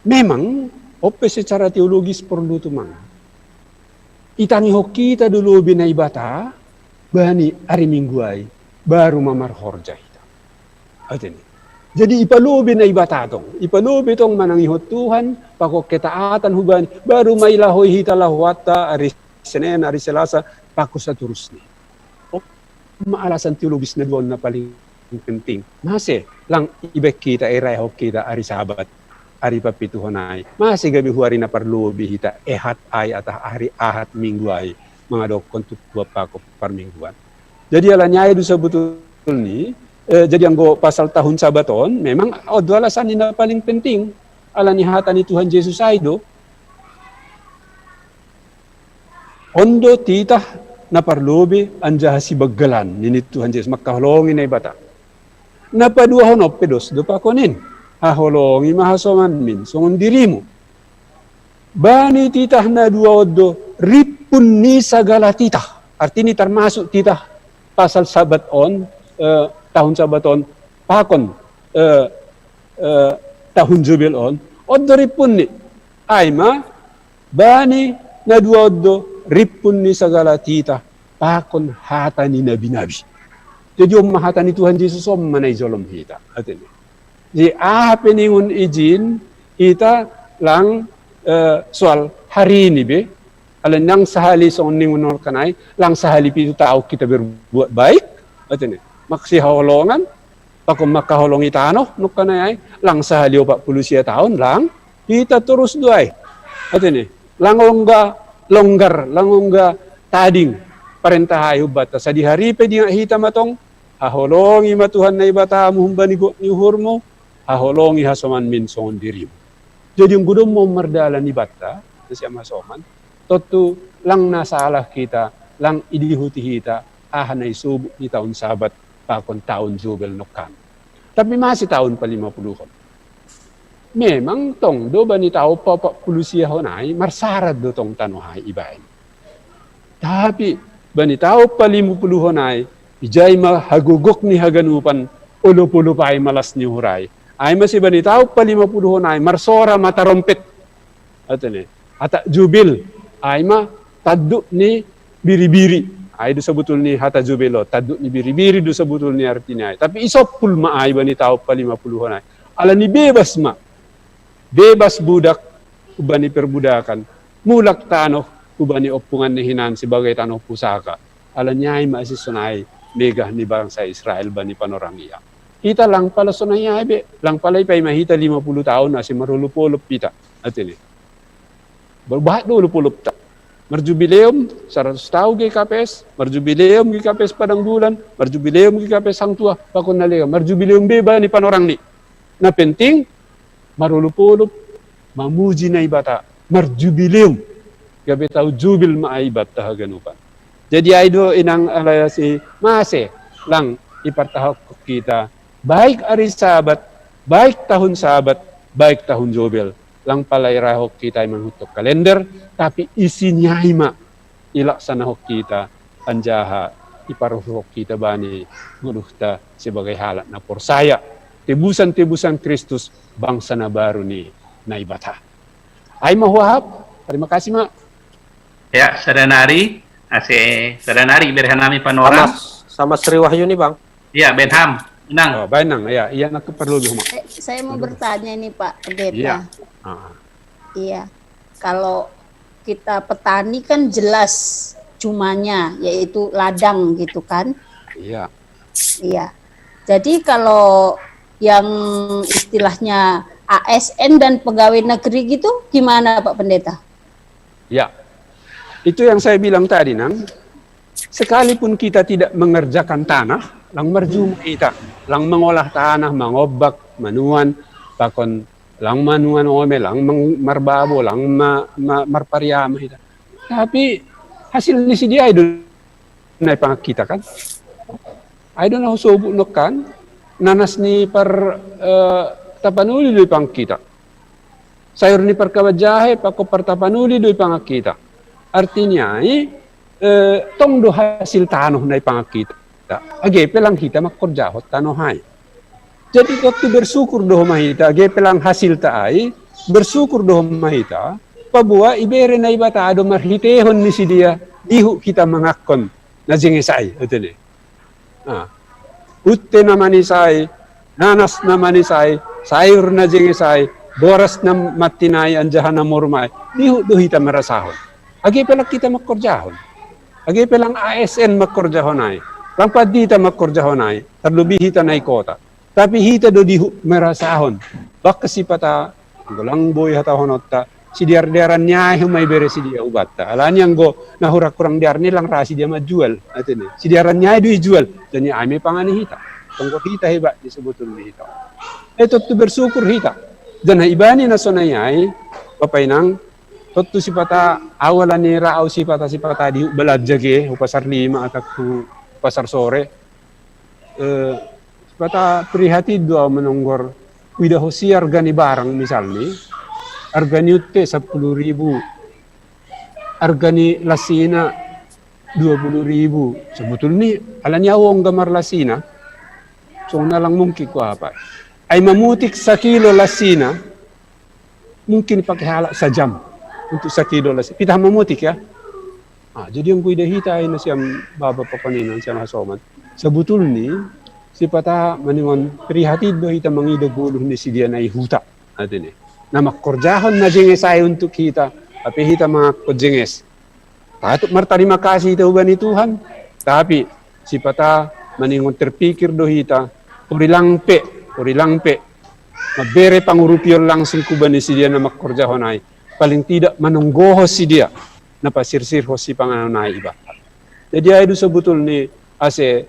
Memang, ope secara teologis porlu tumang. Itangihon hita do lobi Naibata, bani ari Minggu ai, baru ma marhorja hita. Atene. Jadi ipalobi Naibata tong. Ipalobi tong manangihon Tuhan, pakon ketaatan hubani, baru ma ilahoi hita lahoanta ari Senen, ari Selasa, pakon saterusni. Oh, ma alasan teologis na duahon na paling penting. Mase, lang ibaen hita, iraehon hita ari Sabat, ari papituhon ai. Mase gabe hu ari na parlobi hita Ehad ai atau hari Ahad Minggu ai mangadophon tu, tu pakon parmingguan. Jadi alani ai do sebetulni, eh, jadi anggo pasal tahun Sabat on, memang ondo alasan ni na paling penting. Alani hata ni Tuhan Jesus ai do. Ondo titah na parlobi anjaha sibanggalan nini Tuhan Jesus mangkaholongi Naibata. Na paduahon pe dos do pakonin. Haholongi ma hasomanmin songon dirimu. Bani titah na dua ondo rimpun ni sagala titah. Artini termasuk titah pasal Sabat on, eh, tahun Sabat on, pakon, eh, eh, tahun Jubel on, ondo rimpun ni. Ai ma, bani na dua ondo rimpun ni sagala titah, pakon hata ni nabi-nabi. Jadi on ma hata ni Tuhan Jesus on ma na ijolom hita. Atene. Jadi aha pe ningun ijin hita lang, eh, soal hari ini be, alani lang sahali songon ningun on kan ai, lang sahali pitu taon hita berbuat baik, atene. Masihaholongan, pakon mangkaholongi tano, nongkan ai, lang sahali opat pulu sia taon, lang, hita torus do ai. Atene, lang ongga longgar, lang ongga tading, parentah ai humbanta, sadihari pe dingat hita ma tong, haholongi ma Tuhan Naibatamu humbani gok ni uhurmu, haholongi hasomanmin songon dirimu. Jadi anggo domma on mardalan ibanta, nasiam hasoman, tontu lang na salah hita, lang idihuti hita, aha na isobut ni taon Sabat, pakon taon Jubel nongkan. Tapi mase taon palimapuluhon. Memang tong do bani taon paopat pulu siahon ai, marsarat do tong tano ai ibaen. Tapi bani taon palimapuluhon ai, ijai ma hagogok ni haganupan, olop-olop ai ma las ni uhur ai. Ai mase bani taon palimapuluhon ai, marsora ma tarompet. Atene. Atak Jubel, ai ma tanduk ni biri-biri. Ai do sebetulni hata Jubel on, tanduk ni biri-biri do sebetulni artini ai. Tapi isompul ma ai bani taon palimapuluhon ai. Alani bebas ma. Bebas budak hubani perbudakan. Mulak tano hubani ompungan ni hinan sebagai tano pusaka. Alani ai ma asi sonai megah ni bangsa Israel bani panorangian. Hita lang pala sonai ai be, lang pala ipaima hita lima puluh taon asi marolop-olop hita. Atene. Berbahat do olop-olopta. Marjubileum saratus taon G K P S, marjubileum G K P S Padang Bulan, marjubileum G K P S Hang Tuah, pakon na legan, marjubileum be bani panorang ni. Na penting, marolop-olop, mamuji Naibata, marjubileum. Gabe taon Jubel ma ai ibanta haganupan. Jadi ai do inang alai asi mase, lang ipartahokhon hita, baik ari Sabat, baik tahun Sabat, baik tahun Jubel. Lang pala iraehon hita i manungkun kalender, tapi isini ai ma ilaksanahon hita, anjaha iparuhon hita bani ngoluhta sebagai halak na porsaya. Tebusan-tebusan Kristus, bangsa na baru ni Naibata. Ai ma huahap, Terima kasih, Mak. Ya, sadanari, ase sadanari berhanami panorang. Sama, sama Sri Wahyuni, Bang. Ya, Benham, Nang. Oh, baik, Nang. Ya, iya, nak perlu dulu, Mak. Eh, saya mau bertanya ini, Pak Pendeta. Iya. Ah. Iya. Kalau kita petani kan jelas cumanya, yaitu ladang gitu kan. Iya. Iya. Jadi kalau yang istilahnya A S N dan pegawai negeri gitu gimana, Pak Pendeta? Ya. Itu yang saya bilang tadi, Nang. Sekalipun kita tidak mengerjakan tanah, lang marjuma hita, lang mangolah tanah, mangobak, manuan, pakon lang manuan ome, lang mang-, marbabo, lang ma-, ma-, marpariama hita. Tapi hasil ni si dia itu nai pangkita kan. Ai do na husobu no kan, nanas ni par, eh, tapanuli do pangkita. Sayur ni parkabajahe, pakon partapanuli do pangkita. Artinya, i, eh, tong do hasil tanoh nai pangkita. Age pe lang hita mangkorjahon tanoh ai. Jadi waktu bersyukur do homa hita, age pe lang hasilta ai, bersyukur do homa hita, paboa ibere Naibata do marhitehon ni si dia, dihut hita mangakkon na jenges ai, ete ne. Ah. Utte na manis ai, nanas na manis ai, sayur na jenges ai, boras na mattinai anjaha na morma ai, dihut do hita marasahon. Age pe lang hita mangkorjahon. Age pe lang A S N mangkorjahon ai. Lang pandita mangkorjahon ai. Tarlobi hita nai kota. Tapi hita do dihut marasahon. Bakke sipata, anggo lang boi hatahononta, sidear-dearan ni ai homa ibere si dia hubatta. Alani anggo na hurang-hurang dear ni lang ra si dia manjual, ete ne. Sidearan ni ai do ijual, jadi ai me pangan ni hita. Tonggo hita hebat ni sebetulni hita. Eh, tontu bersyukur hita. Janah ibani na sonai ai, Bapa Inang, tontu sipata au alani ra au sipata-sipata dihut balanja ge, hu Pasar Lima atau hu Pasar Sore. Eh, sipata prihatin do au manonggor, huida ho si arga ni barang misalni, arga ni utte sampulu ribu, arga ni lasina dua puluh ribu. Sebetulni alani au ongga marlasina, songon na lang mungkin huapa. Ai mamutik sakilo lasina, mungkin pake halak sajam untuk sakilo lasina. Pitah mamutik ya. Ah, jadi anggo ida hita ai nasiam bapa pakon inang, nasiam hasoman. Sebetulni sipata maningon prihatin do hita mangido goluh ni si dia nai huta. Ete ne. Na mangkorjahon na jenges ai untuk hita, tapi hita mangakkon jenges. Patut martarima kasih hita hubani Tuhan, tapi sipata maningon terpikir do hita, hori lang pe, hori lang pe mambere pangurupion langsung hubani si dia na mangkorjahon ai, paling tidak manonggohon si dia, na pasirsirhon sipanganon ai ibana. Jadi ai do sebetulni ase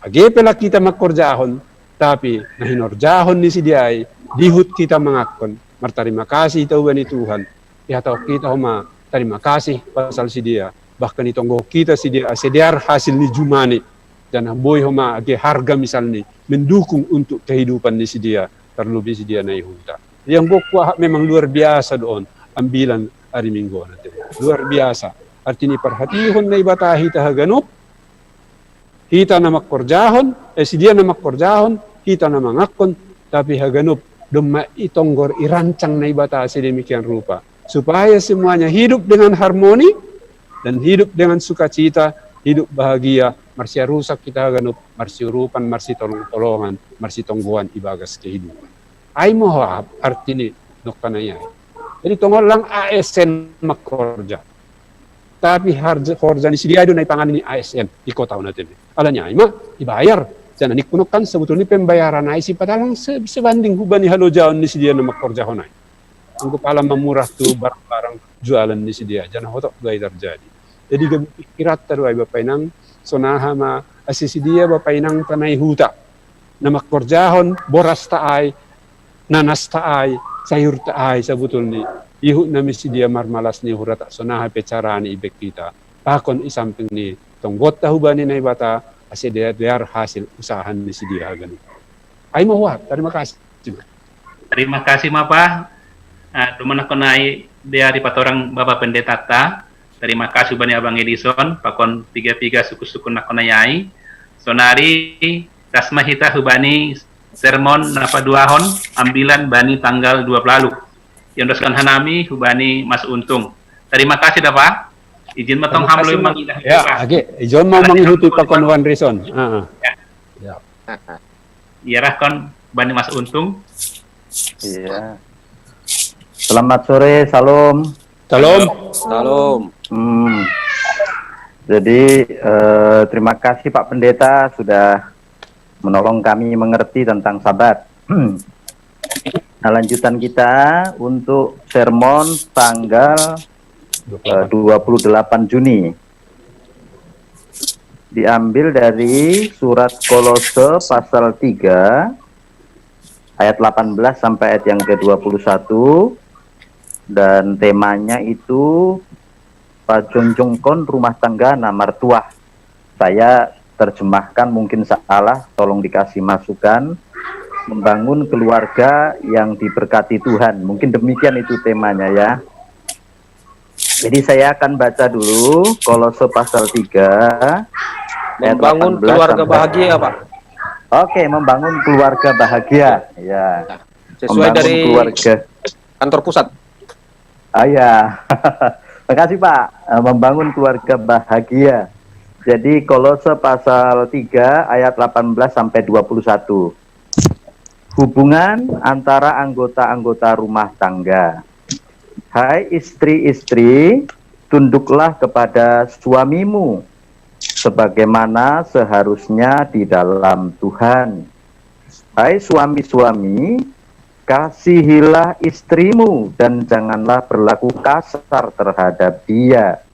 age pe lang hita mangkorjahon, tapi na hinorjahon ni si dia ai, dihut hita mangakkon, martarima kasih hita hubani Tuhan, dihatahon hita homa tarima kasih pasal si dia, bahkan ditonggohon hita si dia ase dear hasil ni jumani, janah boi homa age harga misalni mendukung untuk kehidupan ni si dia, tarlobi si dia nai huta. Yang gok kuahap memang luar biasa do on, ambilan ari Minggu on ate. Luar biasa. Artini parhatihon Naibata hita haganup, hita na mangkorjahon, eh, si dia na mangkorjahon, hita na mangakkon, tapi haganup domma itonggor, irancang Naibata sedemikian rupa supaya semuanya hidup dengan harmoni dan hidup dengan sukacita, hidup bahagia, marsiarusan hita haganup, marsiurupan, marsitolong-tolongan, marsitonggoan ibagas kehidupan. Ai ma ho artini nongkanai ai. Jadi tongon lang A S N mangkorja. Tapi harja, horja ni si dia do na ipangan ni A S N di kota on ate. Alani ai ma ibayar. Janah ningku nongkan sebetulni pembayaran ai sipata lang se-, sebanding hubani halojaon ni si dia na mangkorjahon ai. Anggo pala mamurah tu barang-barang jualan ni si dia, janah hotok do ai tarjadi. Jadi gabe pikiranta do ai Bapa Inang, sonaha ma ase si dia Bapa Inangta nai huta na mangkorjahon borasta ai, nanasta ai, sayurta ai, sabutulni ihut nami si dia marmalas ni uhurata, sonaha pe carani ibek hita pakon i samping ni tonggonta hubani Naibata, ase dear-dear hasil usaha ni si dia haganup. Ai ma huat, terima kasih. Terima kasih ma Pa. Ah, domma nangkon ai dear dipatorang Bapa Pendetata. Terima kasih hubani Abang Edison pakon piga-piga sukun-sukun nangkon ai. Sonari das ma hita hubani sermon na paduahon, ambilan bani tanggal dua puluh. Yang teruskan hanami hubani Mas Untung. Terima kasih dah, Pak. Izin matong hamlui mangidah. Ya, agi. Ijon mau mangihuti pakon Wan Rison. Ah. Ya. Iya, rahkon bani Mas Untung. Iya. Selamat sore, salam. Salam. Salam. Hmm. Jadi eh, terima kasih Pak Pendeta sudah menolong kami mengerti tentang Sabat. Nah, lanjutan kita untuk sermon tanggal eh, dua puluh delapan Juni. Diambil dari surat Kolose pasal tiga ayat delapan belas sampai ayat yang ke dua puluh satu, dan temanya itu Pajonjongkon Rumah Tangga Namar Tuah. Saya terjemahkan mungkin salah, tolong dikasih masukan. Membangun keluarga yang diberkati Tuhan. Mungkin demikian itu temanya ya. Jadi saya akan baca dulu Kolose pasal tiga ayat Membangun delapan belas keluarga sampai bahagia, Pak. Oke, membangun keluarga bahagia. Ya. Sesuai Membangun dari keluarga. Kantor pusat. Ah ya. Makasih Pak. Eh, Membangun keluarga bahagia. Jadi Kolose pasal tiga ayat delapan belas sampai dua puluh satu. Hubungan antara anggota-anggota rumah tangga. Hai istri-istri, tunduklah kepada suamimu sebagaimana seharusnya di dalam Tuhan. Hai suami-suami, kasihilah istrimu dan janganlah berlaku kasar terhadap dia.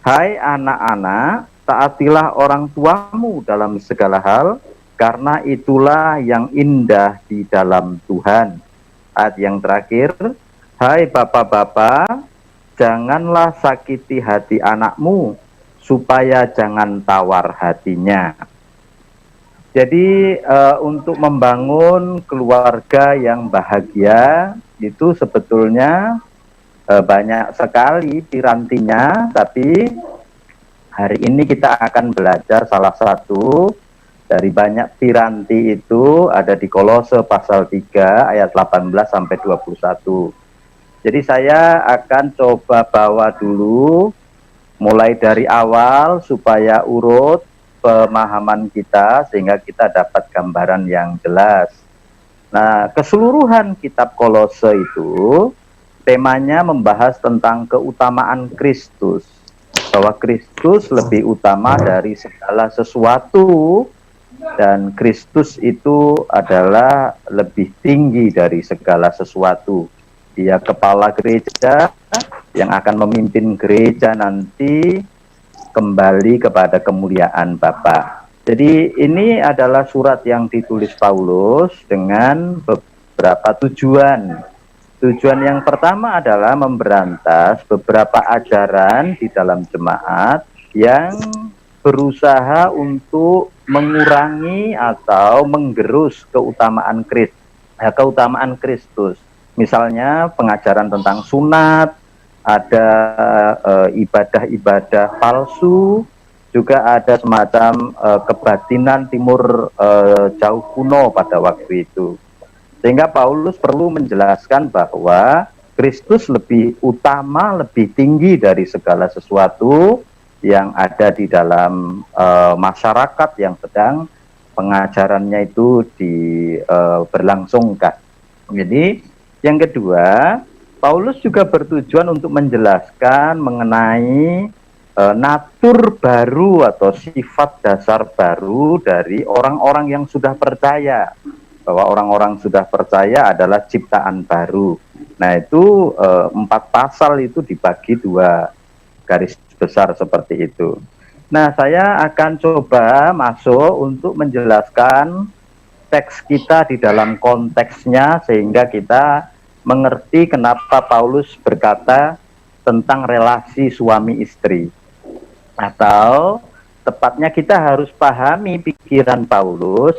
Hai anak-anak, taatilah orang tuamu dalam segala hal, karena itulah yang indah di dalam Tuhan. Ayat yang terakhir, hai bapak-bapak, janganlah sakiti hati anakmu, supaya jangan tawar hatinya. Jadi eh, untuk membangun keluarga yang bahagia itu sebetulnya eh, banyak sekali pirantinya, tapi hari ini kita akan belajar salah satu dari banyak piranti itu ada di Kolose pasal tiga ayat delapan belas sampai dua puluh satu. Jadi saya akan coba bawa dulu mulai dari awal supaya urut pemahaman kita sehingga kita dapat gambaran yang jelas. Nah, keseluruhan kitab Kolose itu temanya membahas tentang keutamaan Kristus, bahwa Kristus lebih utama dari segala sesuatu dan Kristus itu adalah lebih tinggi dari segala sesuatu. Dia kepala gereja yang akan memimpin gereja nanti kembali kepada kemuliaan Bapa. Jadi ini adalah surat yang ditulis Paulus dengan beberapa tujuan. Tujuan yang pertama adalah memberantas beberapa ajaran di dalam jemaat yang berusaha untuk mengurangi atau menggerus keutamaan Kristus, keutamaan Kristus. Misalnya pengajaran tentang sunat, ada eh, ibadah-ibadah palsu, juga ada semacam eh, kebatinan timur eh, jauh kuno pada waktu itu. Sehingga Paulus perlu menjelaskan bahwa Kristus lebih utama, lebih tinggi dari segala sesuatu yang ada di dalam eh, masyarakat yang sedang pengajarannya itu diberlangsungkan. Jadi yang kedua, Paulus juga bertujuan untuk menjelaskan mengenai eh, natur baru atau sifat dasar baru dari orang-orang yang sudah percaya, bahwa orang-orang sudah percaya adalah ciptaan baru. Nah, itu eh, empat pasal itu dibagi dua garis besar seperti itu. Nah, saya akan coba masuk untuk menjelaskan teks kita di dalam konteksnya sehingga kita mengerti kenapa Paulus berkata tentang relasi suami istri. Atau tepatnya kita harus pahami pikiran Paulus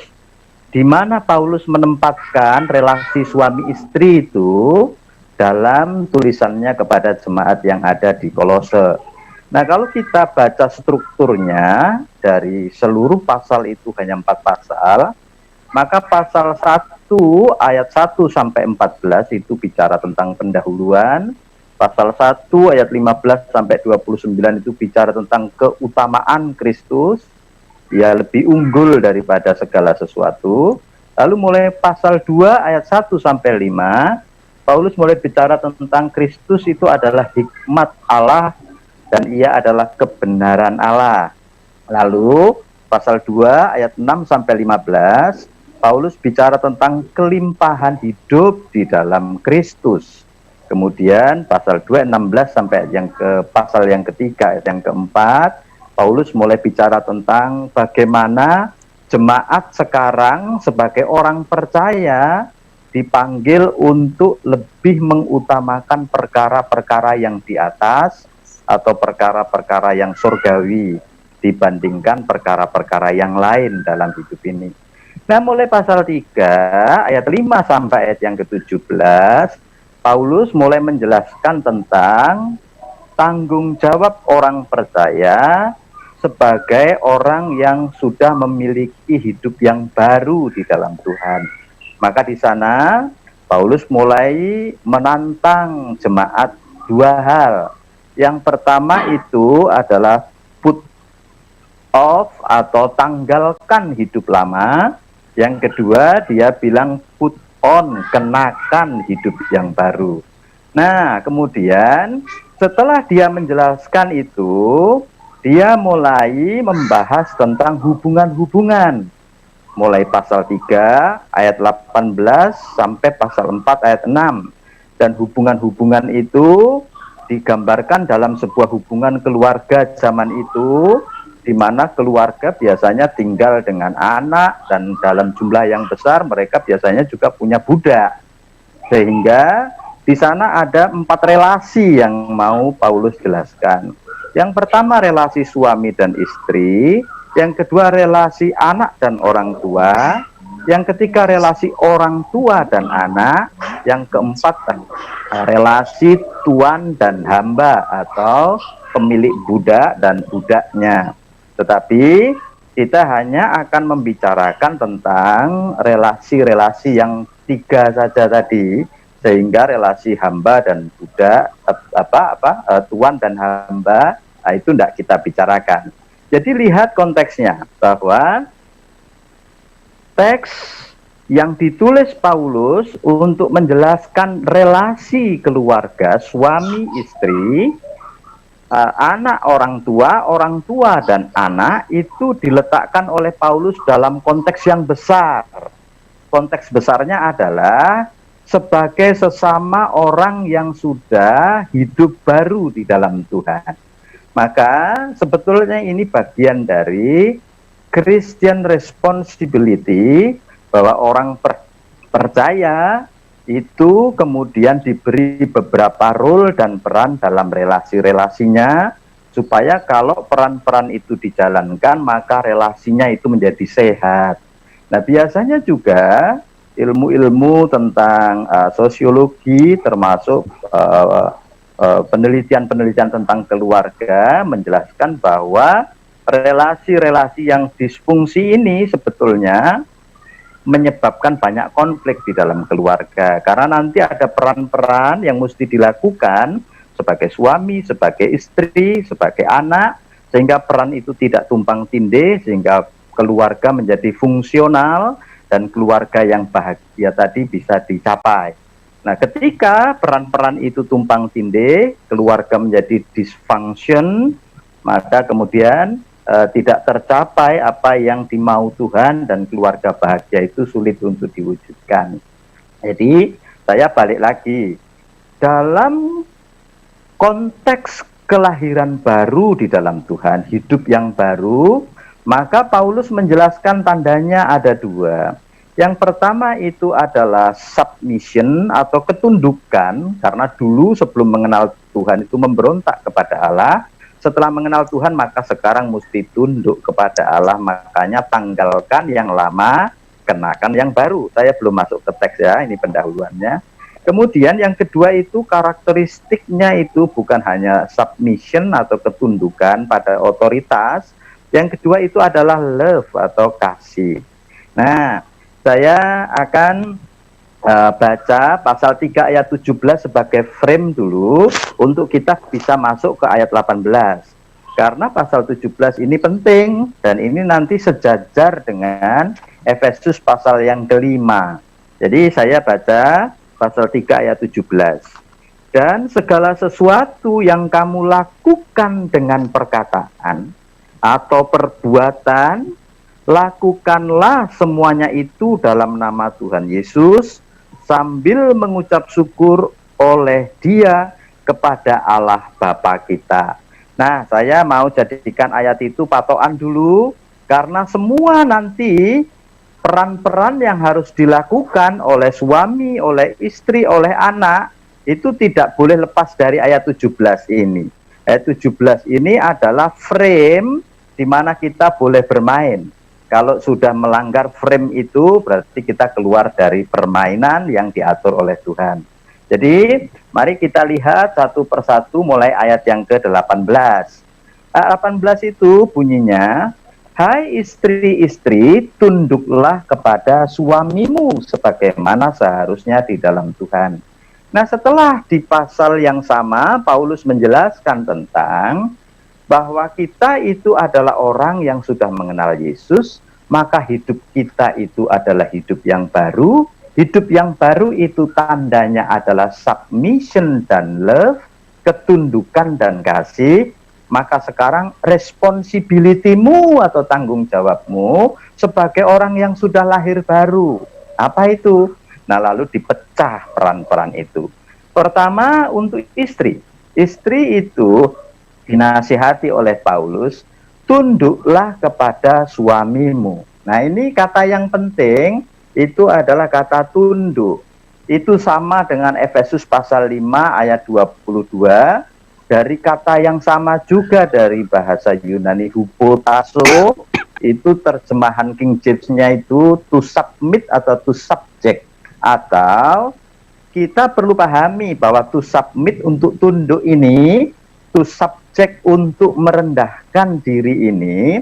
di mana Paulus menempatkan relasi suami istri itu dalam tulisannya kepada jemaat yang ada di Kolose. Nah, kalau kita baca strukturnya dari seluruh pasal itu hanya empat pasal, Maka pasal satu ayat satu sampai empat belas itu bicara tentang pendahuluan, pasal satu ayat lima belas sampai dua puluh sembilan itu bicara tentang keutamaan Kristus, ia lebih unggul daripada segala sesuatu. Lalu mulai pasal dua ayat satu sampai lima, Paulus mulai bicara tentang Kristus itu adalah hikmat Allah dan ia adalah kebenaran Allah. Lalu pasal dua ayat enam sampai lima belas, Paulus bicara tentang kelimpahan hidup di dalam Kristus. Kemudian pasal dua enam belas sampai yang ke pasal yang ketiga ayat yang keempat, Paulus mulai bicara tentang bagaimana jemaat sekarang sebagai orang percaya dipanggil untuk lebih mengutamakan perkara-perkara yang di atas atau perkara-perkara yang surgawi dibandingkan perkara-perkara yang lain dalam hidup ini. Nah, mulai pasal tiga ayat lima sampai ayat yang ketujuh belas, Paulus mulai menjelaskan tentang tanggung jawab orang percaya sebagai orang yang sudah memiliki hidup yang baru di dalam Tuhan. Maka di sana Paulus mulai menantang jemaat dua hal. Yang pertama itu adalah put off atau tanggalkan hidup lama. Yang kedua, dia bilang put on, kenakan hidup yang baru. Nah, kemudian setelah dia menjelaskan itu, dia mulai membahas tentang hubungan-hubungan. Mulai pasal tiga ayat delapan belas sampai pasal empat ayat enam. Dan hubungan-hubungan itu digambarkan dalam sebuah hubungan keluarga zaman itu, di mana keluarga biasanya tinggal dengan anak dan dalam jumlah yang besar mereka biasanya juga punya budak. Sehingga di sana ada empat relasi yang mau Paulus jelaskan. Yang pertama relasi suami dan istri, yang kedua relasi anak dan orang tua, yang ketiga relasi orang tua dan anak, yang keempat relasi tuan dan hamba atau pemilik budak dan budaknya. Tetapi kita hanya akan membicarakan tentang relasi-relasi yang tiga saja tadi, sehingga relasi hamba dan budak, apa apa eh, tuan dan hamba, nah, itu tidak kita bicarakan. Jadi lihat konteksnya bahwa teks yang ditulis Paulus untuk menjelaskan relasi keluarga suami istri, eh, anak orang tua, orang tua dan anak itu diletakkan oleh Paulus dalam konteks yang besar. Konteks besarnya adalah sebagai sesama orang yang sudah hidup baru di dalam Tuhan. Maka sebetulnya ini bagian dari Christian responsibility, bahwa orang per, percaya itu kemudian diberi beberapa role dan peran dalam relasi-relasinya, supaya kalau peran-peran itu dijalankan maka relasinya itu menjadi sehat. Nah, biasanya juga ilmu-ilmu tentang uh, sosiologi termasuk uh, uh, penelitian-penelitian tentang keluarga menjelaskan bahwa relasi-relasi yang disfungsi ini sebetulnya menyebabkan banyak konflik di dalam keluarga, karena nanti ada peran-peran yang mesti dilakukan sebagai suami, sebagai istri, sebagai anak, sehingga peran itu tidak tumpang tindih, sehingga keluarga menjadi fungsional dan keluarga yang bahagia tadi bisa dicapai. Nah, ketika peran-peran itu tumpang tindih, keluarga menjadi dysfunction, maka kemudian eh, tidak tercapai apa yang dimau Tuhan dan keluarga bahagia itu sulit untuk diwujudkan. Jadi saya balik lagi, dalam konteks kelahiran baru di dalam Tuhan, hidup yang baru, maka Paulus menjelaskan tandanya ada dua. Yang pertama itu adalah submission atau ketundukan, karena dulu sebelum mengenal Tuhan itu memberontak kepada Allah. Setelah mengenal Tuhan maka sekarang mesti tunduk kepada Allah, makanya tanggalkan yang lama, kenakan yang baru. Saya belum masuk ke teks ya, ini pendahuluannya. Kemudian yang kedua itu karakteristiknya itu bukan hanya submission atau ketundukan pada otoritas. Yang kedua itu adalah love atau kasih. Nah, Saya akan uh, baca pasal tiga ayat tujuh belas sebagai frame dulu untuk kita bisa masuk ke ayat delapan belas. Karena pasal tujuh belas ini penting dan ini nanti sejajar dengan Efesus pasal yang kelima. Jadi saya baca pasal tiga ayat tujuh belas. Dan segala sesuatu yang kamu lakukan dengan perkataan atau perbuatan, lakukanlah semuanya itu dalam nama Tuhan Yesus, sambil mengucap syukur oleh Dia kepada Allah Bapa kita. Nah, saya mau jadikan ayat itu patokan dulu, karena semua nanti peran-peran yang harus dilakukan oleh suami, oleh istri, oleh anak, itu tidak boleh lepas dari ayat tujuh belas ini. Ayat tujuh belas ini adalah frame di mana kita boleh bermain. Kalau sudah melanggar frame itu, berarti kita keluar dari permainan yang diatur oleh Tuhan. Jadi, mari kita lihat satu persatu mulai ayat yang ke delapan belas. Ayat delapan belas itu bunyinya, "Hai istri-istri, tunduklah kepada suamimu sebagaimana seharusnya di dalam Tuhan." Nah, setelah di pasal yang sama, Paulus menjelaskan tentang bahwa kita itu adalah orang yang sudah mengenal Yesus, maka hidup kita itu adalah hidup yang baru. Hidup yang baru itu tandanya adalah submission dan love, ketundukan dan kasih. Maka sekarang responsibility-mu atau tanggung jawabmu sebagai orang yang sudah lahir baru. Apa itu? Nah, lalu dipecah peran-peran itu. Pertama, untuk istri. Istri itu dinasihati oleh Paulus, "Tunduklah kepada suamimu." Nah, ini kata yang penting itu adalah kata tunduk. Itu sama dengan Efesus pasal lima ayat dua puluh dua, dari kata yang sama juga dari bahasa Yunani, hupotasso, itu terjemahan King James-nya itu to submit atau to subject, atau kita perlu pahami bahwa to submit untuk tunduk ini, to subject untuk merendahkan diri ini,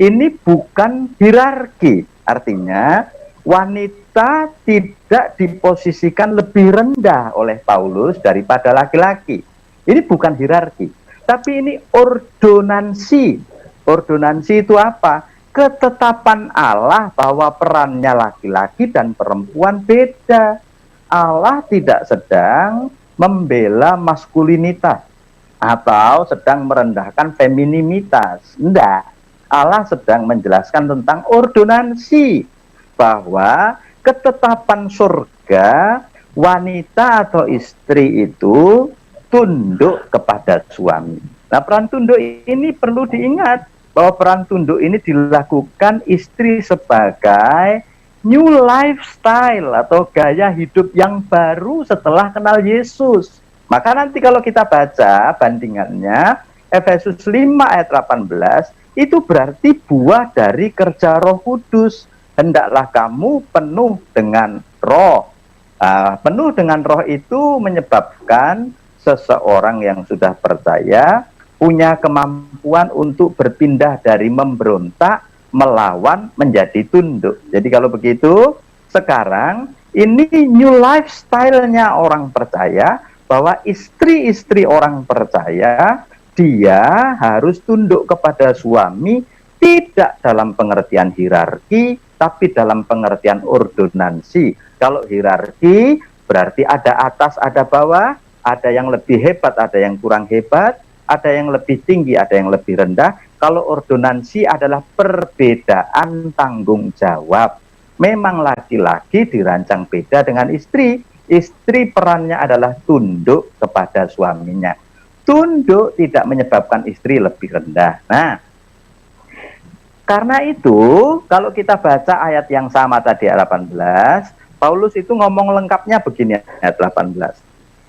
ini bukan hierarki. Artinya, wanita tidak diposisikan lebih rendah oleh Paulus daripada laki-laki. Ini bukan hierarki, tapi ini ordonansi. Ordonansi itu apa? Ketetapan Allah bahwa perannya laki-laki dan perempuan beda. Allah tidak sedang membela maskulinitas atau sedang merendahkan femininitas. Enggak. Allah sedang menjelaskan tentang ordonansi bahwa ketetapan surga, wanita atau istri itu tunduk kepada suami. Nah, peran tunduk ini perlu diingat bahwa peran tunduk ini dilakukan istri sebagai new lifestyle atau gaya hidup yang baru setelah kenal Yesus. Maka nanti kalau kita baca bandingannya, Efesus lima ayat delapan belas, itu berarti buah dari kerja Roh Kudus. "Hendaklah kamu penuh dengan Roh." Ah, penuh dengan Roh itu menyebabkan seseorang yang sudah percaya punya kemampuan untuk berpindah dari memberontak melawan menjadi tunduk. Jadi kalau begitu, sekarang ini new lifestyle-nya orang percaya, bahwa istri-istri orang percaya dia harus tunduk kepada suami, tidak dalam pengertian hierarki, tapi dalam pengertian ordonansi. Kalau hierarki, berarti ada atas, ada bawah, ada yang lebih hebat, ada yang kurang hebat, ada yang lebih tinggi, ada yang lebih rendah. Kalau ordonansi adalah perbedaan tanggung jawab. Memang laki-laki dirancang beda dengan istri. Istri perannya adalah tunduk kepada suaminya. Tunduk tidak menyebabkan istri lebih rendah. Nah, karena itu, kalau kita baca ayat yang sama tadi, ayat delapan belas, Paulus itu ngomong lengkapnya begini, ayat delapan belas.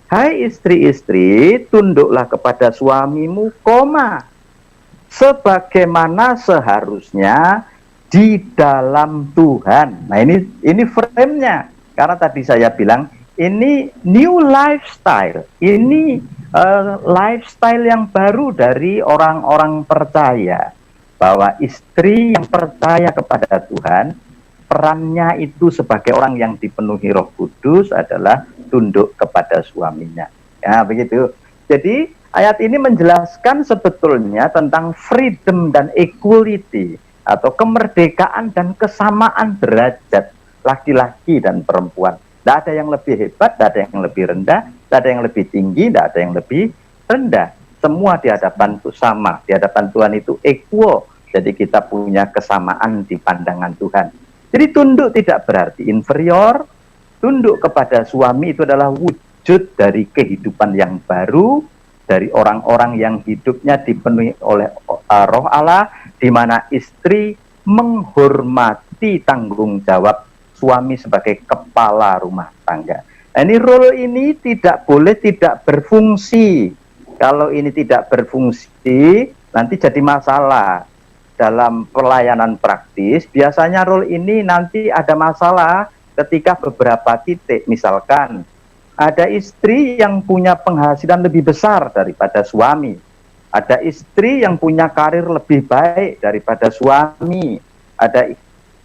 "Hai istri-istri, tunduklah kepada suamimu, koma, sebagaimana seharusnya di dalam Tuhan." Nah, ini ini frame-nya. Karena tadi saya bilang ini new lifestyle. Ini uh, lifestyle yang baru dari orang-orang percaya, bahwa istri yang percaya kepada Tuhan perannya itu sebagai orang yang dipenuhi Roh Kudus adalah tunduk kepada suaminya. Ya, begitu. Jadi, ayat ini menjelaskan sebetulnya tentang freedom dan equality, atau kemerdekaan dan kesamaan derajat laki-laki dan perempuan. Tidak ada yang lebih hebat, tidak ada yang lebih rendah, tidak ada yang lebih tinggi, tidak ada yang lebih rendah. Semua di hadapan itu sama, di hadapan Tuhan itu equal. Jadi, kita punya kesamaan di pandangan Tuhan. Jadi, tunduk tidak berarti inferior. Tunduk kepada suami itu adalah wujud dari kehidupan yang baru, dari orang-orang yang hidupnya dipenuhi oleh, eh, Roh Allah, di mana istri menghormati tanggung jawab suami sebagai kepala rumah tangga. Nah, ini, role ini tidak boleh tidak berfungsi. Kalau ini tidak berfungsi, nanti jadi masalah dalam pelayanan praktis. Biasanya role ini nanti ada masalah ketika beberapa titik, misalkan ada istri yang punya penghasilan lebih besar daripada suami, ada istri yang punya karir lebih baik daripada suami, ada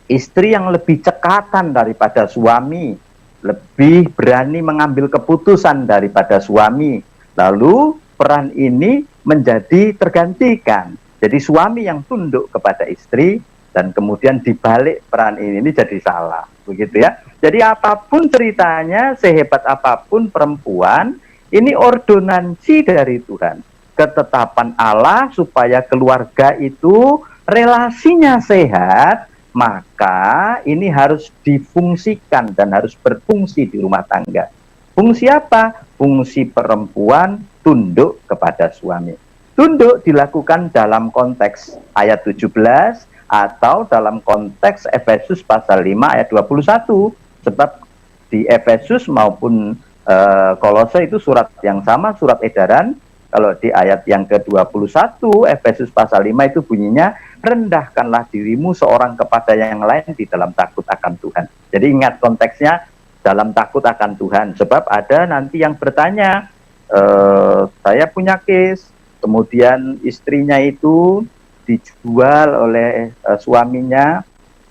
istri yang lebih cekatan daripada suami, lebih berani mengambil keputusan daripada suami. Lalu, peran ini menjadi tergantikan. Jadi, suami yang tunduk kepada istri, dan kemudian dibalik peran ini, ini jadi salah, begitu ya. Jadi, apapun ceritanya, sehebat apapun perempuan, ini ordonansi dari Tuhan, ketetapan Allah supaya keluarga itu relasinya sehat, maka ini harus difungsikan dan harus berfungsi di rumah tangga. Fungsi apa? Fungsi perempuan tunduk kepada suami. Tunduk dilakukan dalam konteks ayat tujuh belas atau dalam konteks Efesus pasal lima ayat dua puluh satu. Sebab di Efesus maupun, eh, Kolose itu surat yang sama, surat edaran. Kalau di ayat yang kedua puluh satu, Efesus pasal lima itu bunyinya, "Rendahkanlah dirimu seorang kepada yang lain di dalam takut akan Tuhan." Jadi, ingat konteksnya, dalam takut akan Tuhan. Sebab ada nanti yang bertanya, eh, "Saya punya case, kemudian istrinya itu dijual oleh, eh, suaminya,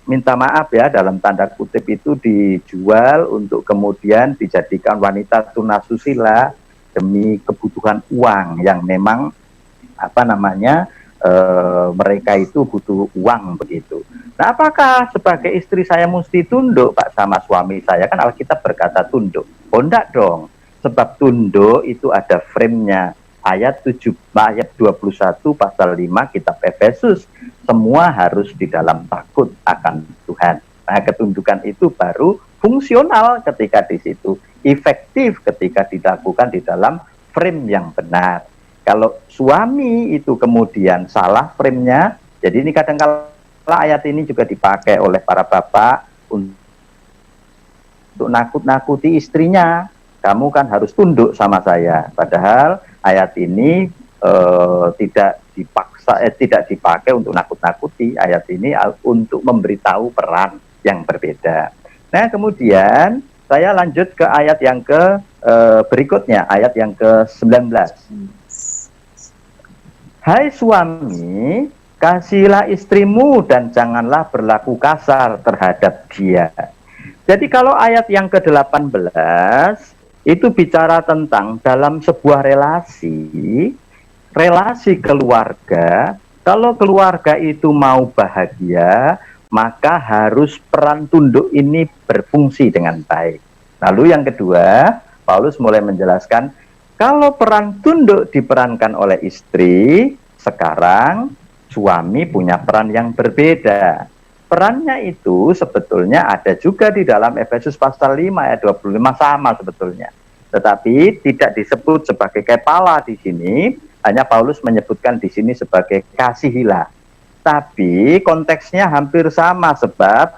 minta maaf ya, dalam tanda kutip itu dijual untuk kemudian dijadikan wanita tunasusila demi kebutuhan uang yang memang, apa namanya, eh, mereka itu butuh uang," begitu. Nah, apakah sebagai istri saya mesti tunduk, Pak, sama suami saya? Kan Alkitab berkata tunduk. Oh, enggak dong. Sebab tunduk itu ada frame-nya. Ayat tujuh, ayat dua puluh satu pasal lima kitab Efesus. Semua harus di dalam takut akan Tuhan. Nah, ketundukan itu baru fungsional ketika di situ, efektif ketika dilakukan di dalam frame yang benar. Kalau suami itu kemudian salah frame-nya, jadi ini kadang-kala ayat ini juga dipakai oleh para bapak untuk nakut-nakuti istrinya. "Kamu kan harus tunduk sama saya." Padahal ayat ini, eh, tidak dipaksa, eh, tidak dipakai untuk nakut-nakuti. Ayat ini al-, untuk memberitahu peran yang berbeda. Nah, kemudian saya lanjut ke ayat yang ke, eh, berikutnya, ayat yang ke sembilan belas. "Hai suami, kasihilah istrimu dan janganlah berlaku kasar terhadap dia." Jadi, kalau ayat yang ke delapan belas itu bicara tentang dalam sebuah relasi, relasi keluarga, kalau keluarga itu mau bahagia, maka harus peran tunduk ini berfungsi dengan baik. Lalu yang kedua, Paulus mulai menjelaskan, kalau peran tunduk diperankan oleh istri, sekarang suami punya peran yang berbeda. Perannya itu sebetulnya ada juga di dalam Efesus pasal lima ayat dua puluh lima, sama sebetulnya. Tetapi tidak disebut sebagai kepala di sini, hanya Paulus menyebutkan di sini sebagai kasihilah. Tapi konteksnya hampir sama, sebab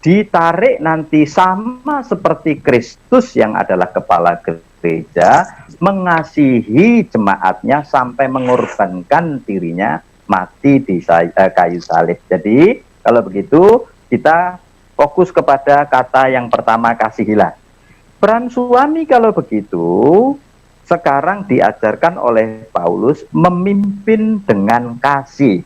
ditarik nanti sama seperti Kristus yang adalah kepala gereja, mengasihi jemaatnya sampai mengorbankan dirinya mati di say-, eh, kayu salib. Jadi, kalau begitu, kita fokus kepada kata yang pertama, kasihilah. Peran suami kalau begitu sekarang diajarkan oleh Paulus memimpin dengan kasih,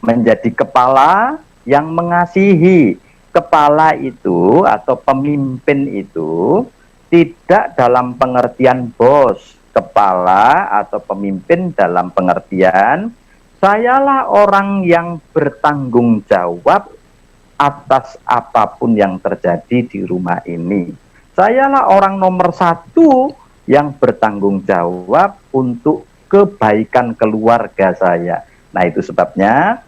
menjadi kepala yang mengasihi. kepala itu atau pemimpin itu tidak dalam pengertian bos, kepala atau pemimpin dalam pengertian sayalah orang yang bertanggung jawab atas apapun yang terjadi di rumah ini. Sayalah orang nomor satu yang bertanggung jawab untuk kebaikan keluarga saya. Nah, itu sebabnya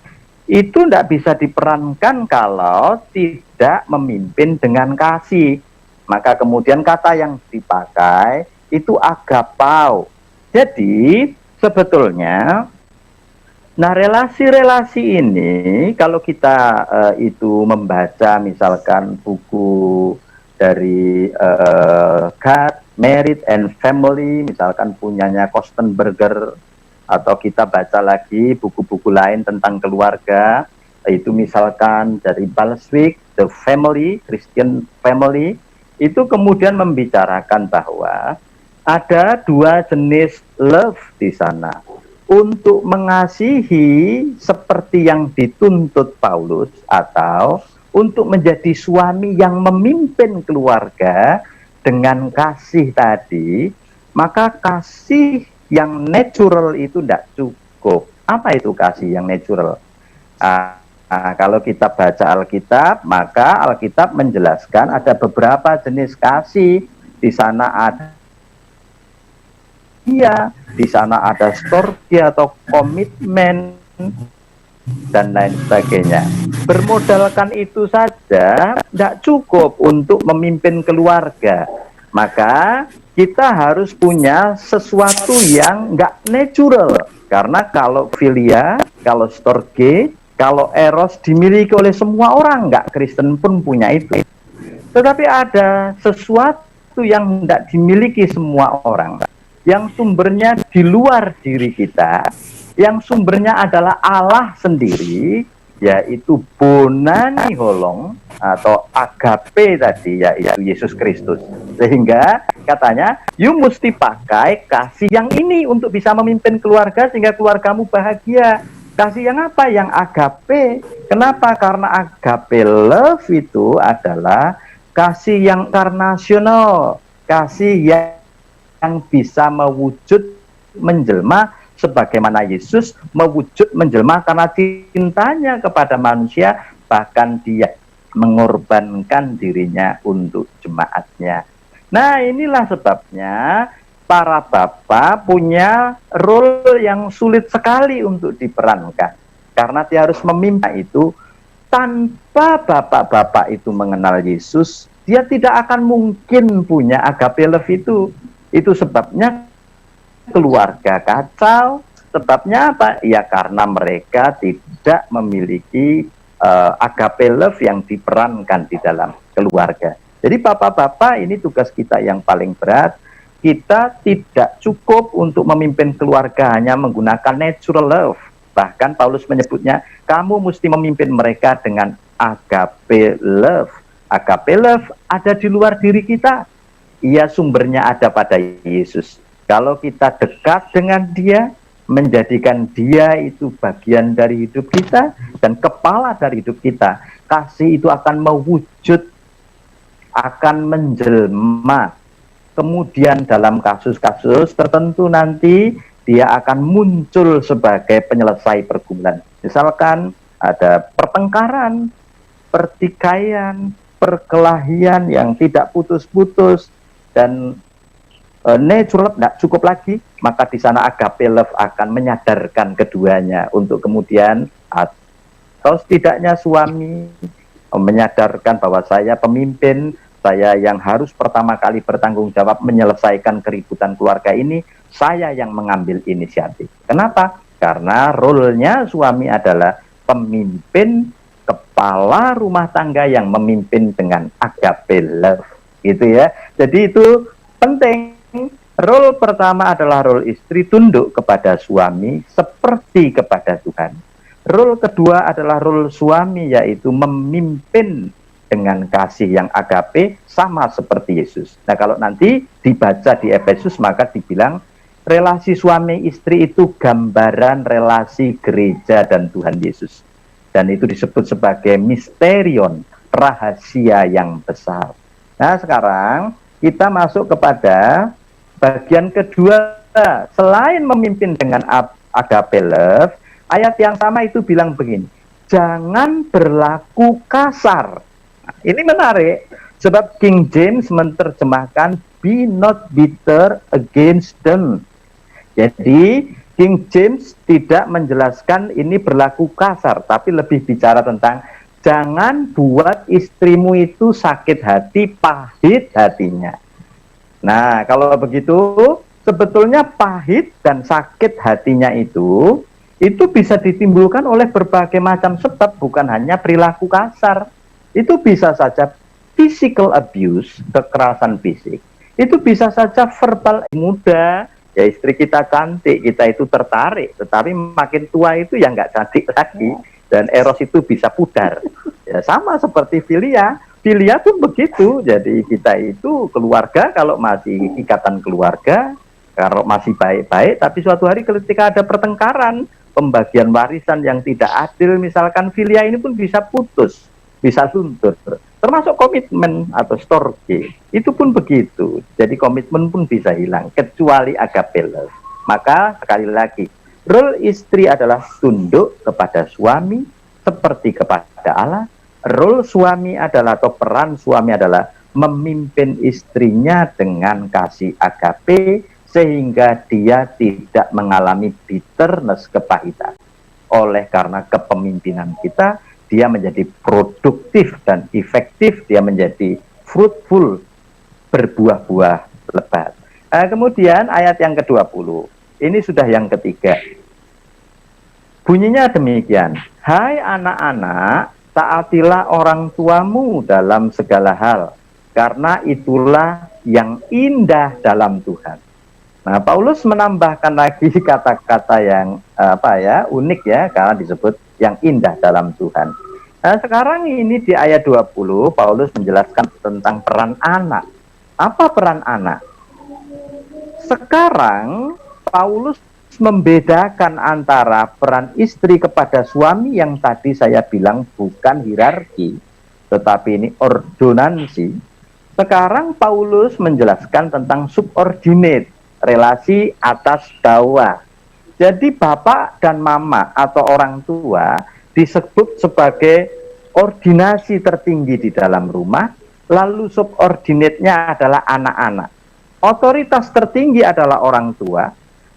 itu tidak bisa diperankan kalau tidak memimpin dengan kasih. Maka kemudian kata yang dipakai itu agapao. Jadi sebetulnya, nah, relasi-relasi ini kalau kita uh, itu membaca misalkan buku dari uh, God, Married and Family, misalkan punyanya Kostenberger, atau kita baca lagi buku-buku lain tentang keluarga, itu misalkan dari Balswick, The Family, Christian Family, itu kemudian membicarakan bahwa ada dua jenis love di sana. Untuk mengasihi seperti yang dituntut Paulus atau untuk menjadi suami yang memimpin keluarga dengan kasih tadi, maka kasih yang natural itu tidak cukup. Apa itu kasih yang natural? Ah, nah, kalau kita baca Alkitab, maka Alkitab menjelaskan ada beberapa jenis kasih. Di sana ada, iya, di sana ada storge atau komitmen dan lain sebagainya. Bermodalkan itu saja tidak cukup untuk memimpin keluarga. Maka kita harus punya sesuatu yang nggak natural. Karena kalau filia, kalau storge, kalau eros dimiliki oleh semua orang, nggak Kristen pun punya itu. Tetapi ada sesuatu yang tidak dimiliki semua orang, yang sumbernya di luar diri kita, yang sumbernya adalah Allah sendiri, yaitu bonani holong atau agape tadi, yaitu Yesus Kristus. Sehingga katanya, you mesti pakai kasih yang ini untuk bisa memimpin keluarga sehingga keluargamu bahagia. Kasih yang apa? Yang agape. Kenapa? Karena agape love itu adalah kasih yang inkarnasional, kasih yang, yang bisa mewujud menjelma sebagaimana Yesus mewujud menjelma karena cintanya kepada manusia, bahkan dia mengorbankan dirinya untuk jemaatnya. Nah, inilah sebabnya para bapak punya role yang sulit sekali untuk diperankan. Karena dia harus memimpin itu. Tanpa bapak-bapak itu mengenal Yesus, dia tidak akan mungkin punya agape love itu. Itu sebabnya keluarga kacau. Sebabnya apa? Ya karena mereka tidak memiliki uh, agape love yang diperankan di dalam keluarga. Jadi bapak-bapak, ini tugas kita yang paling berat. Kita tidak cukup untuk memimpin keluarga hanya menggunakan natural love. Bahkan Paulus menyebutnya, kamu mesti memimpin mereka dengan agape love. Agape love ada di luar diri kita. Ia sumbernya ada pada Yesus. Kalau kita dekat dengan Dia, menjadikan Dia itu bagian dari hidup kita dan kepala dari hidup kita, kasih itu akan mewujud, akan menjelma. Kemudian dalam kasus-kasus tertentu nanti dia akan muncul sebagai penyelesai pergumulan. Misalkan ada pertengkaran, pertikaian, perkelahian yang tidak putus-putus, dan e, natural tidak cukup lagi, maka di sana agape love akan menyadarkan keduanya untuk kemudian, atau setidaknya suami menyadarkan bahwa saya pemimpin, saya yang harus pertama kali bertanggung jawab menyelesaikan keributan keluarga ini, saya yang mengambil inisiatif. Kenapa? Karena role-nya suami adalah pemimpin, kepala rumah tangga yang memimpin dengan agape love, gitu ya. Jadi itu penting. Role pertama adalah role istri tunduk kepada suami seperti kepada Tuhan. Role kedua adalah role suami, yaitu memimpin dengan kasih yang agape sama seperti Yesus. Nah, kalau nanti dibaca di Efesus, maka dibilang relasi suami istri itu gambaran relasi gereja dan Tuhan Yesus. Dan itu disebut sebagai misterion. rahasia yang besar. Nah, sekarang kita masuk kepada bagian kedua. Selain memimpin dengan ap- agape love, ayat yang sama itu bilang begini, "Jangan berlaku kasar." Nah, ini menarik, sebab King James menerjemahkan, "Be not bitter against them." Jadi, King James tidak menjelaskan ini berlaku kasar, tapi lebih bicara tentang jangan buat istrimu itu sakit hati, pahit hatinya. Nah, kalau begitu, sebetulnya pahit dan sakit hatinya itu, itu bisa ditimbulkan oleh berbagai macam sebab, bukan hanya perilaku kasar. Itu bisa saja physical abuse, kekerasan fisik. Itu bisa saja verbal. Muda, ya, istri kita cantik, kita itu tertarik, tetapi makin tua itu ya nggak cantik lagi, dan eros itu bisa pudar. Ya, sama seperti filia. Filia pun begitu. Jadi kita itu keluarga, kalau masih ikatan keluarga, kalau masih baik-baik, tapi suatu hari ketika ada pertengkaran, pembagian warisan yang tidak adil, misalkan, filia ini pun bisa putus, bisa luntur. Termasuk komitmen atau storge, itu pun begitu. Jadi komitmen pun bisa hilang, kecuali agape love. Maka sekali lagi, role istri adalah tunduk kepada suami seperti kepada Allah. Role suami adalah, atau peran suami adalah memimpin istrinya dengan kasih agape, sehingga dia tidak mengalami bitterness, kepahitan. Oleh karena kepemimpinan kita, dia menjadi produktif dan efektif, dia menjadi fruitful, berbuah-buah lebat. Nah, kemudian ayat yang kedua puluh, ini sudah yang ketiga. Bunyinya demikian, "Hai anak-anak, taatilah orang tuamu dalam segala hal, karena itulah yang indah dalam Tuhan." Nah, Paulus menambahkan lagi kata-kata yang, apa ya, unik ya, karena disebut yang indah dalam Tuhan. Nah, sekarang ini di ayat dua puluh, Paulus menjelaskan tentang peran anak. Apa peran anak? Sekarang Paulus membedakan antara peran istri kepada suami yang tadi saya bilang bukan hierarki, tetapi ini ordonansi. Sekarang Paulus menjelaskan tentang subordinate, relasi atas bawah. Jadi bapak dan mama atau orang tua disebut sebagai ordinasi tertinggi di dalam rumah, lalu subordinate-nya adalah anak-anak. Otoritas tertinggi adalah orang tua,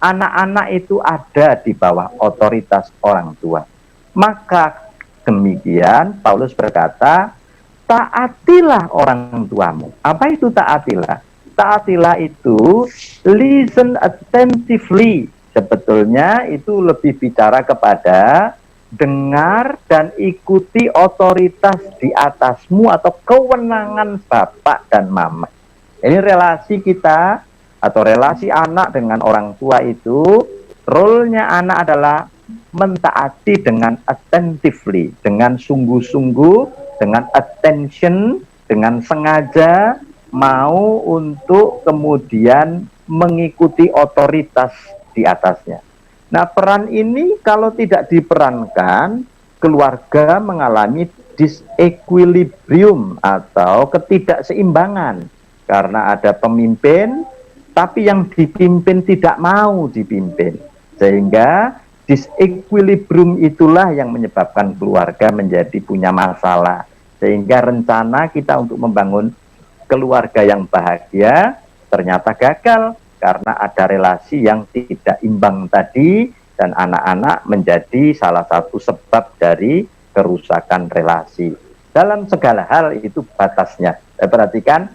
anak-anak itu ada di bawah otoritas orang tua. Maka demikian Paulus berkata, "Taatilah orang tuamu." Apa itu taatilah? Taatilah itu listen attentively. Sebetulnya itu lebih bicara kepada dengar dan ikuti otoritas di atasmu atau kewenangan bapak dan mama. Ini relasi kita atau relasi anak dengan orang tua itu, role-nya anak adalah mentaati dengan attentively, dengan sungguh-sungguh, dengan attention, dengan sengaja mau untuk kemudian mengikuti otoritas di atasnya. Nah, peran ini kalau tidak diperankan, keluarga mengalami disequilibrium atau ketidakseimbangan karena ada pemimpin, tapi yang dipimpin tidak mau dipimpin. Sehingga disequilibrium itulah yang menyebabkan keluarga menjadi punya masalah. Sehingga rencana kita untuk membangun keluarga yang bahagia ternyata gagal karena ada relasi yang tidak imbang tadi, dan anak-anak menjadi salah satu sebab dari kerusakan relasi. Dalam segala hal itu batasnya. Eh, perhatikan,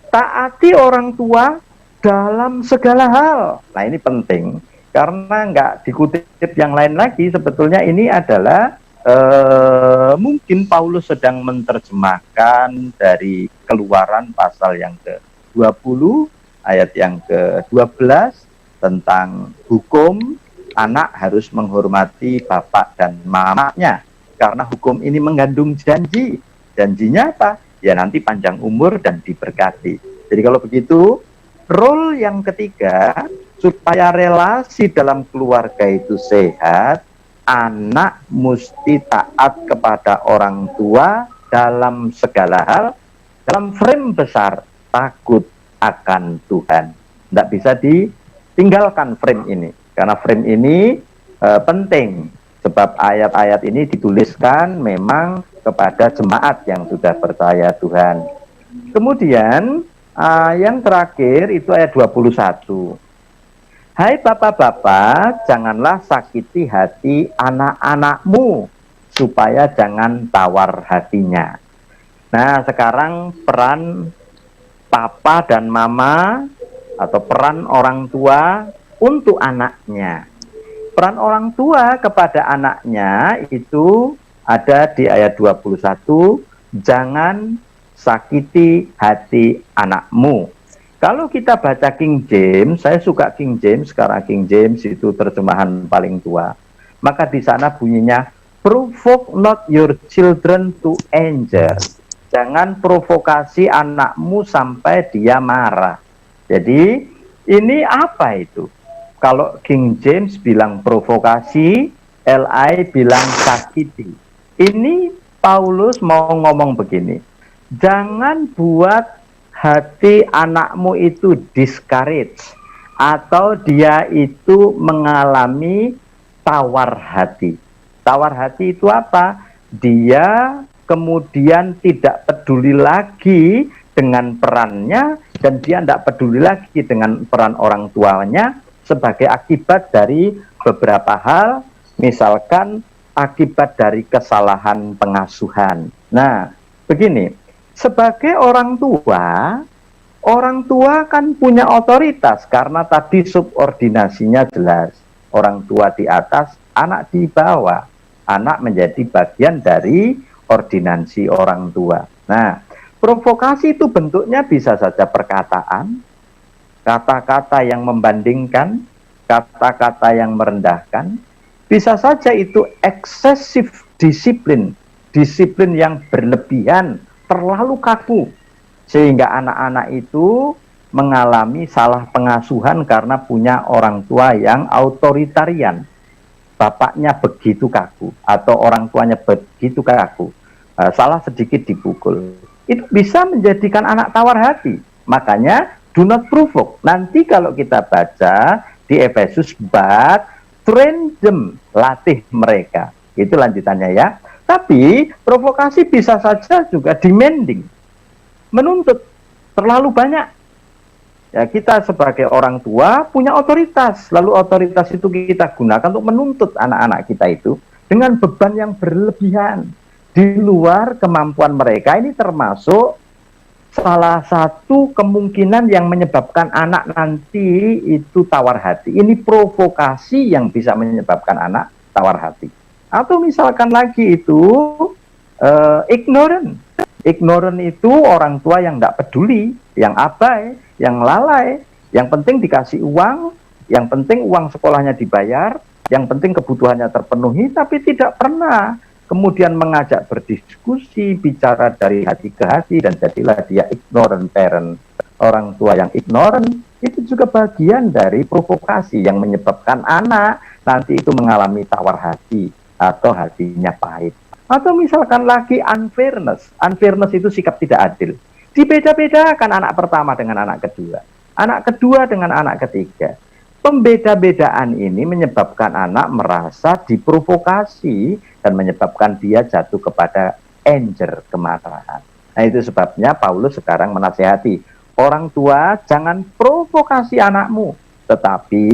taati orang tua dalam segala hal. Nah, ini penting karena nggak dikutip yang lain lagi. Sebetulnya ini adalah, eh, mungkin Paulus sedang menerjemahkan dari Keluaran pasal yang ke dua puluh ayat yang ke dua belas tentang hukum, anak harus menghormati bapak dan mamanya. Karena hukum ini mengandung janji. Janjinya apa? Ya, nanti panjang umur dan diberkati. Jadi kalau begitu, role yang ketiga, supaya relasi dalam keluarga itu sehat, anak mesti taat kepada orang tua dalam segala hal, dalam frame besar, takut akan Tuhan. Tidak bisa ditinggalkan frame ini, karena frame ini eh, penting, sebab ayat-ayat ini dituliskan memang kepada jemaat yang sudah percaya Tuhan. Kemudian, eh, yang terakhir itu ayat dua puluh satu. "Hai bapak-bapak, janganlah sakiti hati anak-anakmu, supaya jangan tawar hatinya." Nah, sekarang peran papa dan mama atau peran orang tua untuk anaknya. Peran orang tua kepada anaknya itu ada di ayat dua puluh satu, "Jangan sakiti hati anakmu." Kalau kita baca King James, saya suka King James karena King James itu terjemahan paling tua. Maka di sana bunyinya, "Provoke not your children to anger." Jangan provokasi anakmu sampai dia marah. Jadi, ini apa itu? Kalau King James bilang provokasi, L I bilang sakiti. Ini Paulus mau ngomong begini, "Jangan buat hati anakmu itu discourage atau dia itu mengalami tawar hati." Tawar hati itu apa? Dia kemudian tidak peduli lagi dengan perannya, dan dia tidak peduli lagi dengan peran orang tuanya sebagai akibat dari beberapa hal, misalkan akibat dari kesalahan pengasuhan. Nah, begini, sebagai orang tua, orang tua kan punya otoritas karena tadi subordinasinya jelas. Orang tua di atas, anak di bawah. Anak menjadi bagian dari ordinansi orang tua. Nah, provokasi itu bentuknya bisa saja perkataan, kata-kata yang membandingkan, kata-kata yang merendahkan, bisa saja itu excessive discipline, disiplin yang berlebihan, terlalu kaku, sehingga anak-anak itu mengalami salah pengasuhan karena punya orang tua yang authoritarian. Bapaknya begitu kaku atau orang tuanya begitu kaku, eh, salah sedikit dipukul. Itu bisa menjadikan anak tawar hati. Makanya, do not provoke. Nanti kalau kita baca di Efesus, "But train them," latih mereka. Itu lanjutannya, ya. Tapi provokasi bisa saja juga demanding, menuntut terlalu banyak. Ya, kita sebagai orang tua punya otoritas, lalu otoritas itu kita gunakan untuk menuntut anak-anak kita itu dengan beban yang berlebihan di luar kemampuan mereka. Ini termasuk salah satu kemungkinan yang menyebabkan anak nanti itu tawar hati. Ini provokasi yang bisa menyebabkan anak tawar hati. Atau misalkan lagi itu, eh, ignorant. Ignorant itu orang tua yang tidak peduli, yang abai, yang lalai. Yang penting dikasih uang, yang penting uang sekolahnya dibayar, yang penting kebutuhannya terpenuhi, tapi tidak pernah kemudian mengajak berdiskusi, bicara dari hati ke hati, dan jadilah dia ignorant parent. Orang tua yang ignorant itu juga bagian dari provokasi yang menyebabkan anak nanti itu mengalami tawar hati atau hatinya pahit. Atau misalkan lagi unfairness. Unfairness itu sikap tidak adil. Dibeda-bedakan anak pertama dengan anak kedua, anak kedua dengan anak ketiga. Pembeda-bedaan ini menyebabkan anak merasa diprovokasi dan menyebabkan dia jatuh kepada anger, kemarahan. Nah, itu sebabnya Paulus sekarang menasehati orang tua, "Jangan provokasi anakmu, tetapi,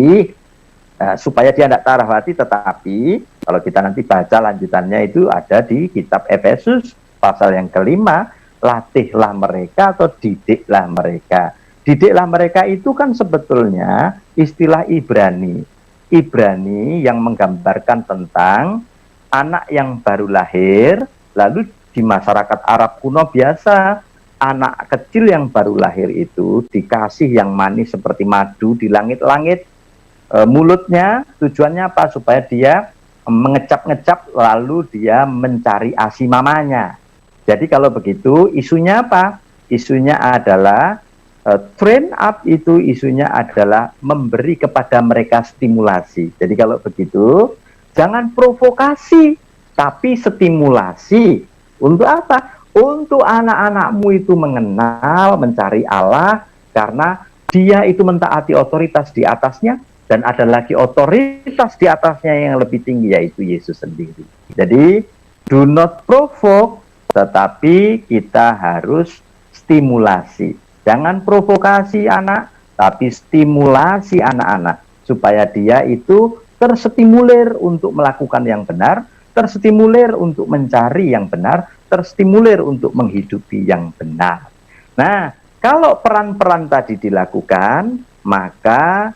eh, supaya dia tidak tawar hati." Tetapi kalau kita nanti baca lanjutannya, itu ada di kitab Efesus pasal yang kelima, "Latihlah mereka atau didiklah mereka." Didiklah mereka itu kan sebetulnya istilah Ibrani. Ibrani yang menggambarkan tentang anak yang baru lahir, lalu di masyarakat Arab kuno biasa, anak kecil yang baru lahir itu dikasih yang manis seperti madu di langit-langit, eh, mulutnya. Tujuannya apa? Supaya dia mengecap-ngecap, lalu dia mencari asi mamanya. Jadi kalau begitu, isunya apa? Isunya adalah, eh, train up itu isunya adalah memberi kepada mereka stimulasi. Jadi kalau begitu, jangan provokasi, tapi stimulasi. Untuk apa? untuk anak-anakmu itu mengenal, mencari Allah, karena dia itu mentaati otoritas di atasnya, dan ada lagi otoritas di atasnya yang lebih tinggi, yaitu Yesus sendiri. Jadi, do not provoke, tetapi kita harus stimulasi. Jangan provokasi anak, tapi stimulasi anak-anak supaya dia itu terstimulir untuk melakukan yang benar, terstimulir untuk mencari yang benar, terstimulir untuk menghidupi yang benar. Nah, kalau peran-peran tadi dilakukan, maka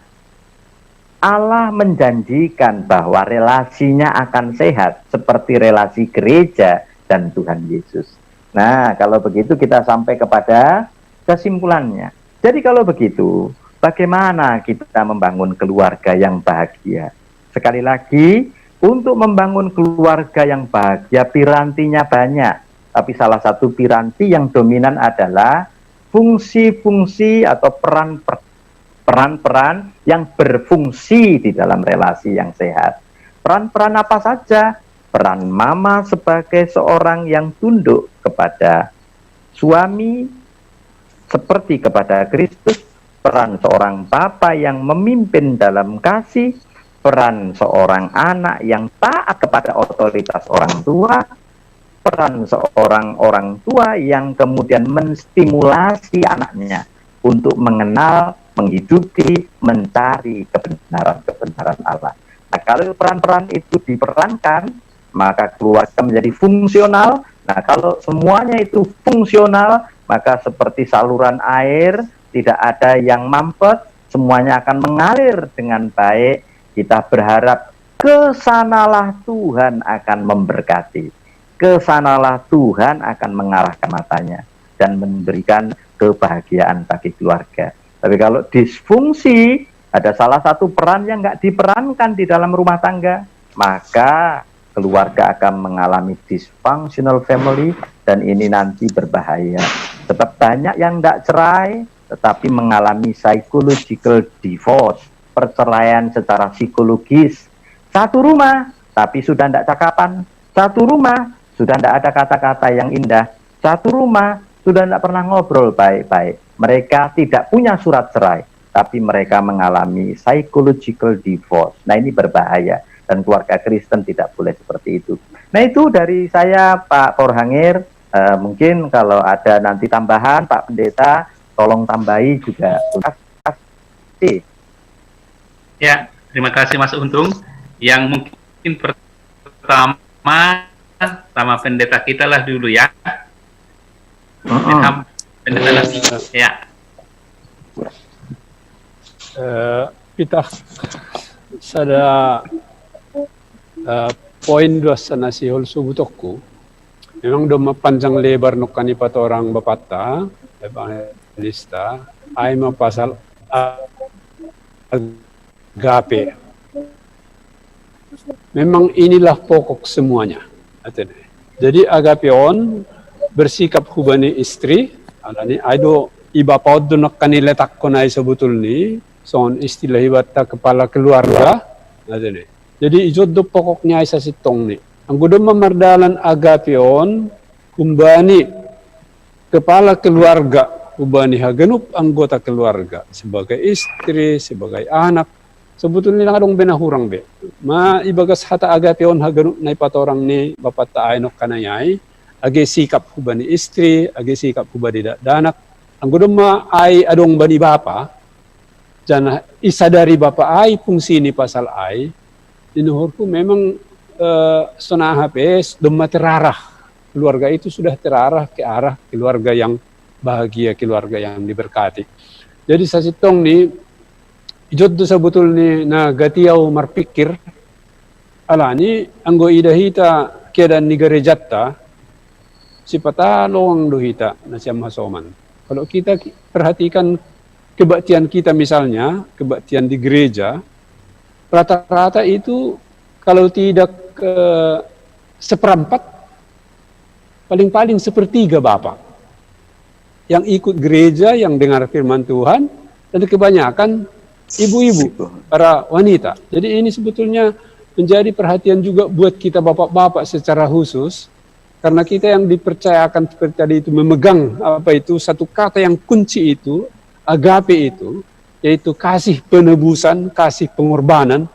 Allah menjanjikan bahwa relasinya akan sehat seperti relasi gereja dan Tuhan Yesus. Nah, kalau begitu kita sampai kepada kesimpulannya. Jadi kalau begitu, bagaimana kita membangun keluarga yang bahagia? Sekali lagi, untuk membangun keluarga yang bahagia, pirantinya banyak. Tapi salah satu piranti yang dominan adalah fungsi-fungsi atau peran peran-peran yang berfungsi di dalam relasi yang sehat. Peran-peran apa saja? Peran mama sebagai seorang yang tunduk kepada suami seperti kepada Kristus, peran seorang bapa yang memimpin dalam kasih, peran seorang anak yang taat kepada otoritas orang tua, peran seorang orang tua yang kemudian menstimulasi anaknya untuk mengenal, menghidupi, mencari kebenaran-kebenaran Allah. Nah, kalau peran-peran itu diperankan, maka keluarga menjadi fungsional. Nah, kalau semuanya itu fungsional, maka seperti saluran air, tidak ada yang mampet, semuanya akan mengalir dengan baik. Kita berharap kesanalah Tuhan akan memberkati. Kesanalah Tuhan akan mengarahkan matanya dan memberikan kebahagiaan bagi keluarga. Tapi kalau disfungsi, ada salah satu peran yang nggak diperankan di dalam rumah tangga, maka keluarga akan mengalami dysfunctional family dan ini nanti berbahaya. Sebab banyak yang tidak cerai, tetapi mengalami psychological divorce, perceraian secara psikologis. Satu rumah, tapi sudah tidak cakapan. Satu rumah, sudah tidak ada kata-kata yang indah. Satu rumah, sudah tidak pernah ngobrol baik-baik. Mereka tidak punya surat cerai, tapi mereka mengalami psychological divorce. Nah, ini berbahaya dan keluarga Kristen tidak boleh seperti itu. Nah, itu dari saya, Pak Korhangir. Eh, mungkin kalau ada nanti tambahan, Pak Pendeta, tolong tambahi juga. Terima kasih. Ya, terima kasih Mas Untung. Yang mungkin pertama sama pendeta kita lah dulu ya. Uh-uh. Pendeta nanti. Ya. Eh, Pita, sada eh, poin dua sana si hol subutokku. Memang doma panjang lebar nokkan ni patorang bapatta, evangelista, ai ma pasal a- agape. Memang inilah pokok semuanya. Atene. Jadi agape on bersikap hubani istri, alani ai do i bapa on do nokkan ni letakko nai sebetulni, songon istilah ibatta kepala keluarga. Atene. Jadi ijon do pokoknya ai sasintongni. Anggo doma mardalan agape on, humbani kepala keluarga, humbani haganup anggota keluarga, sebagai istri, sebagai anak. Sebetulnya lang adong be na hurang be. Ma ibagas hata agape on haganup na ipatorang ni bapatta ai nokkan nai ai, age sikap hubani istri, age sikap hubani dakdanak. Anggo doma ai adong bani bapa, janah isadari bapa ai fungsi ni pasal ai, di nuhurku memang eh, sonaha pe doma terarah. Keluarga itu sudah terarah ke arah keluarga yang bahagia, keluarga yang diberkati. Jadi sasintongni, ijon do sebetulni na gati au marpikir, alani anggo ida hita keadaan ni garejatta, sipata loang do hita na siam hasoman. Kalau kita perhatikan kebaktian kita misalnya, kebaktian di gereja, rata-rata itu kalau tidak eh, seperempat, paling-paling sepertiga bapak yang ikut gereja, yang dengar firman Tuhan, dan kebanyakan ibu-ibu, para wanita. Jadi ini sebetulnya menjadi perhatian juga buat kita bapak-bapak secara khusus, Karena kita yang dipercayakan seperti tadi itu memegang apa itu satu kata yang kunci itu, agape itu, yaitu kasih penebusan, kasih pengorbanan.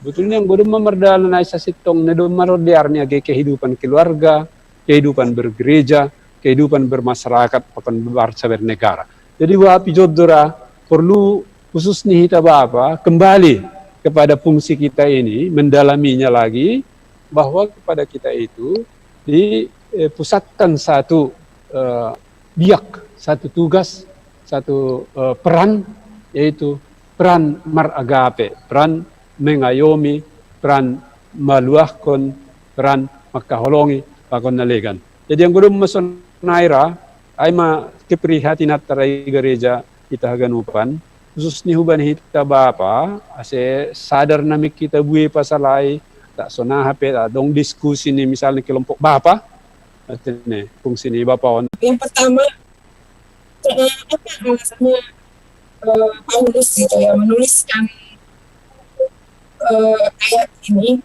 Betulnya yang bodoh memerdalan ai sasitong ne do marodiar ni age kehidupan keluarga, kehidupan bergereja, kehidupan bermasyarakat, bahkan bangsa bernegara. Jadi wa pijodora perlu khusus ni hita bapa kembali kepada fungsi kita ini, mendalaminya lagi, bahwa kepada kita itu dipusatkan satu eh, biak, satu tugas, satu eh, peran, yaitu peran maragape, peran mengayomi, peran maluahkon, peran makaholongi pakon nalegan. Jadi yang gudum mason naira, ai ma keprihatinan tarai gereja kita haganupan, khusus ni huban hita bapa, ase sadar nami kita bue pasal ai, tak sonaha pe, tak dong diskusi ni misalnya kelompok bapa, artinya fungsi ni bapa on. Yang pertama, eh, apa alasannya eh, Paulus gitu ya menuliskan eh, ayat ini,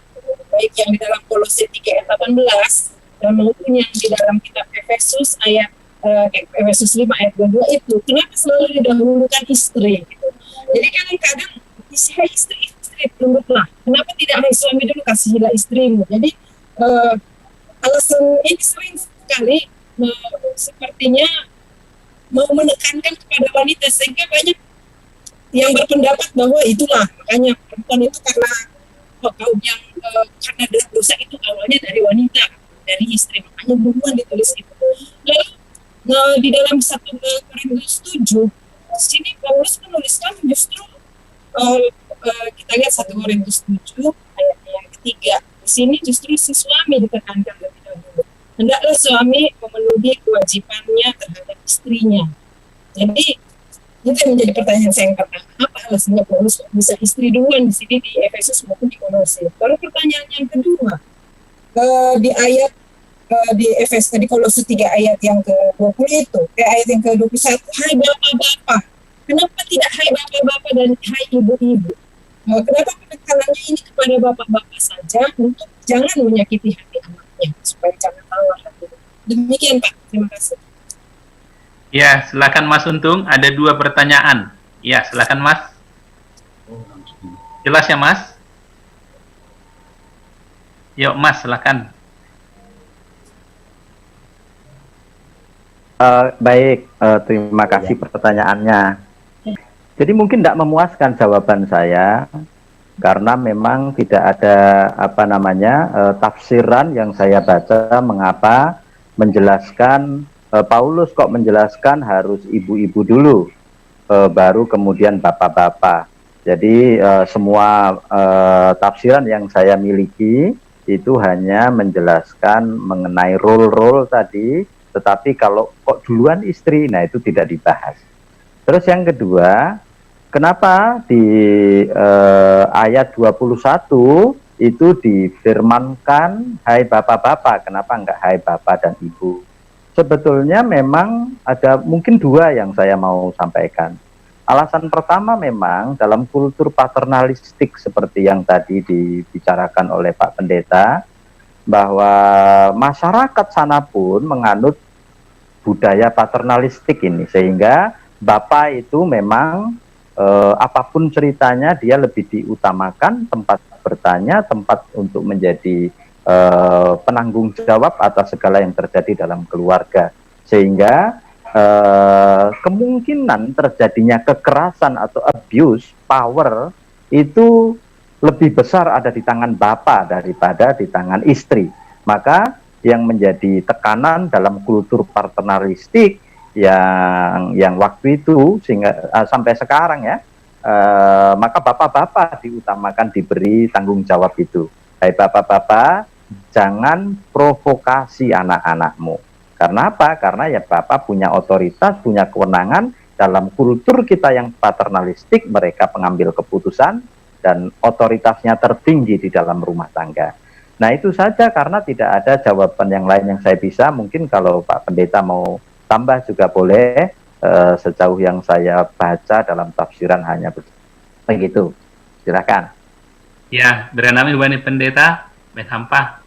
baik yang di dalam Kolose tiga ayat delapan belas dan maupun yang di dalam kitab Efesus ayat eh, Efesus lima ayat dua puluh dua itu. Kenapa selalu didahulukan istri gitu? Jadi kadang-kadang isi hai istri, istri tunduklah. Kenapa tidak hai suami dulu, kasihilah istrimu? Jadi eh, alasan ini sering sekali eh, sepertinya mau menekankan kepada wanita sehingga banyak yang berpendapat bahwa itulah makanya perempuan itu karena oh, kaum yang eh, karena dosa itu awalnya dari wanita, dari istri, makanya duluan ditulis itu. Lalu eh, di dalam satu Korintus tujuh, sini Paulus menuliskan justru eh, eh, kita lihat satu Korintus tujuh ayat yang ketiga. Di sini justru si suami ditekankan lebih dahulu. Hendaklah suami memenuhi kewajibannya terhadap istrinya. Jadi itu yang menjadi pertanyaan saya yang pertama. Apa alasannya Paulus bisa istri duluan di sini di Efesus maupun di Kolose? Lalu pertanyaan yang kedua, eh, di ayat eh, di Efesus di Kolose tiga ayat yang ke dua puluh itu, eh, ayat yang ke dua puluh satu, hai bapak-bapak, kenapa tidak hai bapak-bapak dan hai ibu-ibu? Eh, kenapa penekanannya ini kepada bapak-bapak saja untuk jangan menyakiti hati anaknya supaya jangan tawar hatinya? Demikian Pak, terima kasih. Ya, silakan Mas Untung. Ada dua pertanyaan. Ya, silakan Mas. Jelas ya Mas? Yuk Mas, silakan. Uh, baik, uh, terima kasih ya. Pertanyaannya. Jadi mungkin tidak memuaskan jawaban saya karena memang tidak ada apa namanya uh, tafsiran yang saya baca mengapa menjelaskan uh, Paulus kok menjelaskan harus ibu-ibu dulu, uh, baru kemudian bapak-bapak. Jadi uh, semua uh, tafsiran yang saya miliki itu hanya menjelaskan mengenai role-role tadi, tetapi kalau kok duluan istri, nah itu tidak dibahas. Terus yang kedua, kenapa di eh, ayat dua puluh satu itu difirmankan hai bapak-bapak, kenapa enggak hai bapak dan ibu? Sebetulnya memang ada mungkin dua yang saya mau sampaikan. Alasan pertama memang dalam kultur paternalistik seperti yang tadi dibicarakan oleh Pak Pendeta, bahwa masyarakat sana pun menganut budaya paternalistik ini, sehingga bapak itu memang eh, apapun ceritanya dia lebih diutamakan tempat bertanya, tempat untuk menjadi eh, penanggung jawab atas segala yang terjadi dalam keluarga, sehingga eh, kemungkinan terjadinya kekerasan atau abuse power itu lebih besar ada di tangan bapak daripada di tangan istri. Maka yang menjadi tekanan dalam kultur paternalistik yang yang waktu itu sehingga uh, sampai sekarang ya, uh, maka bapak-bapak diutamakan diberi tanggung jawab itu. Hai bapak-bapak, jangan provokasi anak-anakmu. Karena apa? Karena ya bapak punya otoritas, punya kewenangan. Dalam kultur kita yang paternalistik, mereka pengambil keputusan dan otoritasnya tertinggi di dalam rumah tangga. Nah, itu saja karena tidak ada jawaban yang lain yang saya bisa. Mungkin kalau Pak Pendeta mau tambah juga boleh, eh, sejauh yang saya baca dalam tafsiran hanya begitu. Silakan. Ya, beranami wani Pendeta, meh sampah.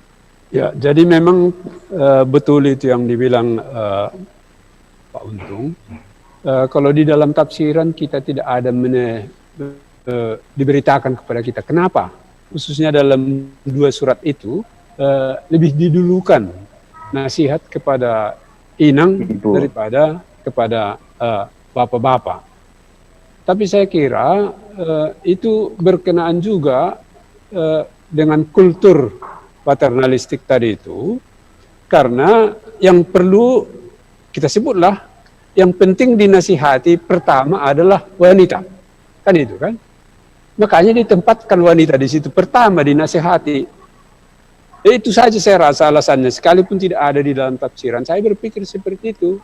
Ya, jadi memang eh, betul itu yang dibilang eh, Pak Untung. Eh, kalau di dalam tafsiran kita tidak ada mene- eh, diberitakan kepada kita. Kenapa? Khususnya dalam dua surat itu eh, lebih didulukan nasihat kepada inang Ibu. daripada kepada eh, bapak-bapak. Tapi saya kira eh, itu berkenaan juga eh, dengan kultur paternalistik tadi itu, karena yang perlu kita sebutlah, yang penting dinasihati pertama adalah wanita, kan itu kan? Makanya ditempatkan wanita di situ pertama dinasihati. Eh, itu saja saya rasa alasannya, sekalipun tidak ada di dalam tafsiran. Saya berpikir seperti itu.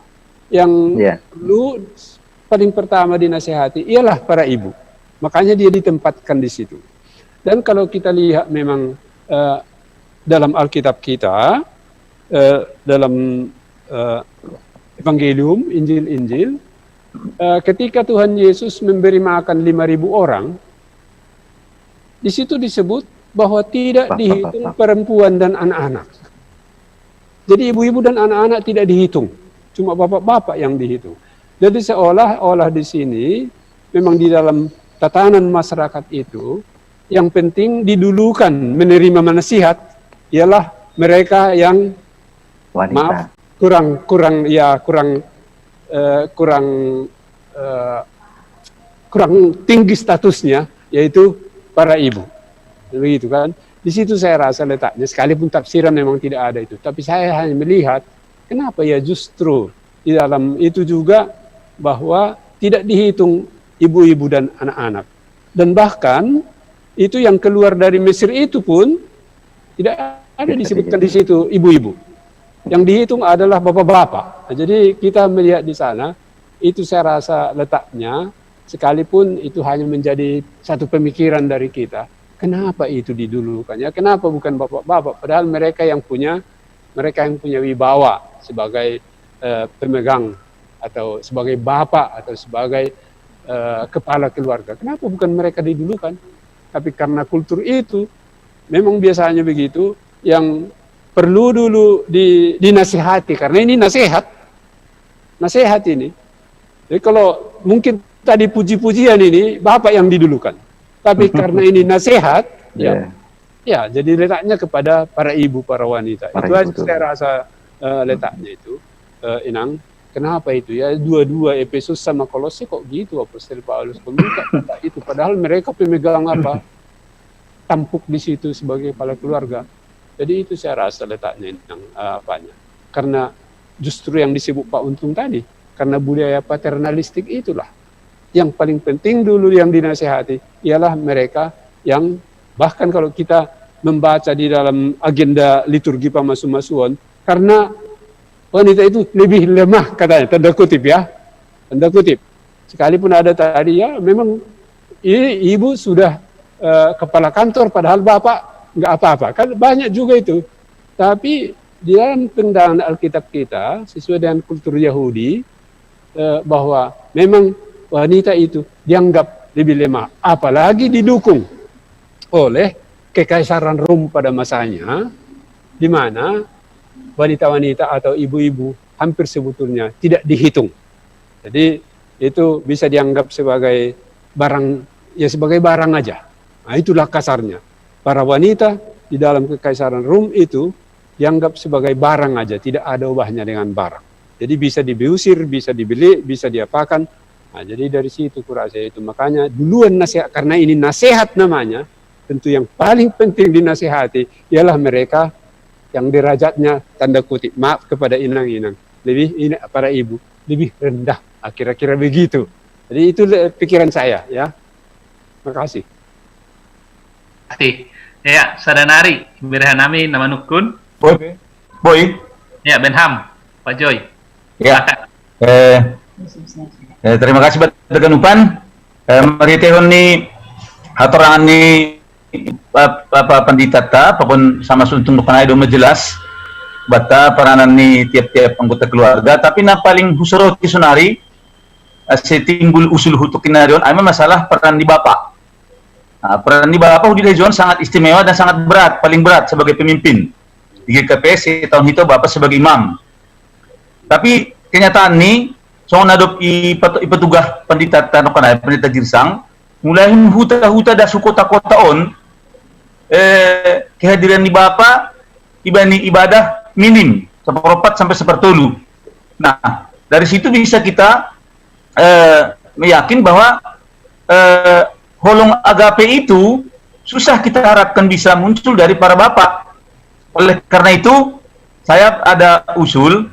Yang Iya. perlu paling pertama dinasihati ialah para ibu. Makanya dia ditempatkan di situ. Dan kalau kita lihat memang eh, dalam Alkitab kita, eh, dalam eh, Evangelium, Injil-Injil, eh, ketika Tuhan Yesus memberi makan lima ribu orang, di situ disebut bahwa tidak Bapak-bapak. Dihitung perempuan dan anak-anak. Jadi ibu-ibu dan anak-anak tidak dihitung, cuma bapak-bapak yang dihitung. Jadi seolah-olah di sini memang di dalam tatanan masyarakat itu yang penting didulukan menerima nasihat ialah mereka yang Wanita. maaf kurang kurang ya kurang eh, kurang eh, kurang tinggi statusnya, yaitu para ibu. Begitu kan? Di situ saya rasa letaknya, sekalipun tafsiran memang tidak ada itu. Tapi saya hanya melihat kenapa ya justru di dalam itu juga bahwa tidak dihitung ibu-ibu dan anak-anak. Dan bahkan itu yang keluar dari Mesir itu pun tidak ada disebutkan di situ ibu-ibu. Yang dihitung adalah bapak-bapak. Nah, jadi kita melihat di sana, itu saya rasa letaknya, sekalipun itu hanya menjadi satu pemikiran dari kita. Kenapa itu didulukan? Ya, kenapa bukan bapak-bapak? Padahal mereka yang punya, mereka yang punya wibawa sebagai eh, pemegang atau sebagai bapak atau sebagai eh, kepala keluarga. Kenapa bukan mereka didulukan? Tapi karena kultur itu memang biasanya begitu, yang perlu dulu di, dinasihati, karena ini nasihat, nasihat ini. Jadi kalau mungkin tadi puji-pujian ini, bapak yang didulukan. Tapi karena ini nasihat, ya, Iya. ya, jadi letaknya kepada para ibu, para wanita. Para Itu ibu, aja betul. Saya rasa eh, letaknya itu, eh, Inang. Kenapa itu ya? Dua-dua Efesus sama Kolose kok gitu, Apostel Paulus meminta kita itu. Padahal mereka pemegang apa? Tampuk di situ sebagai kepala keluarga. Jadi itu saya rasa letaknya, Inang, eh, apanya. Karena justru yang disebut Pak Untung tadi, karena budaya paternalistik itulah. Yang paling penting dulu yang dinasihati ialah mereka yang, bahkan kalau kita membaca di dalam agenda liturgi pamasu-masuan, karena wanita itu lebih lemah katanya, tanda kutip ya, tanda kutip. Sekalipun ada tadi ya, memang i- ibu sudah eh, kepala kantor, padahal bapak nggak apa-apa. Kan banyak juga itu. Tapi di dalam pendanaan Alkitab kita, sesuai dengan kultur Yahudi, eh, bahwa memang wanita itu dianggap lebih lemah, apalagi didukung oleh Kekaisaran Rom pada masanya, di mana wanita-wanita atau ibu-ibu hampir sebetulnya tidak dihitung. Jadi itu bisa dianggap sebagai barang, ya sebagai barang aja. Nah, itulah kasarnya. Para wanita di dalam Kekaisaran Rom itu dianggap sebagai barang aja, tidak ada ubahnya dengan barang. Jadi bisa diusir, bisa dibeli, bisa diapakan. Nah, jadi dari situ kurasa itu. Makanya duluan nasihat, karena ini nasihat namanya, tentu yang paling penting dinasihati ialah mereka yang derajatnya, tanda kutip, maaf kepada inang-inang, lebih ini para ibu, lebih rendah. Ah, kira-kira begitu. Jadi itu le- pikiran saya ya. Makasih. Ati. Ya, sadanari, birahanami nama nukun. Boy, Boy, Ya, Benham, Pak Joy. Ya. Silakan. Eh, eh, terima kasih buat teganupan. Eh, mari tehon ni hatorangan ni apa, apa pendeta ta, pakon sama suntung panai do majelas bata peranan ni tiap-tiap anggota keluarga. Tapi na paling husoroti sonari, eh, setimbul usul hutuk kinarion, ama masalah peran di bapak. Nah, peran di bapak di John sangat istimewa dan sangat berat, paling berat sebagai pemimpin. di G K P S tahun itu Bapak sebagai imam. Tapi kenyataan ni, songon na dob i petu-, i petugah pandita tano kan, pandita Girsang, mulai huta-huta das hu kota-kota on, eh, kehadiran ni Bapa ibani ibadah minim, saparopat sampai sapartolu. Nah, dari situ bisa kita, eh, meyakin bahwa, eh, holong agape itu susah kita harapkan bisa muncul dari para bapa. Oleh karena itu, saya ada usul,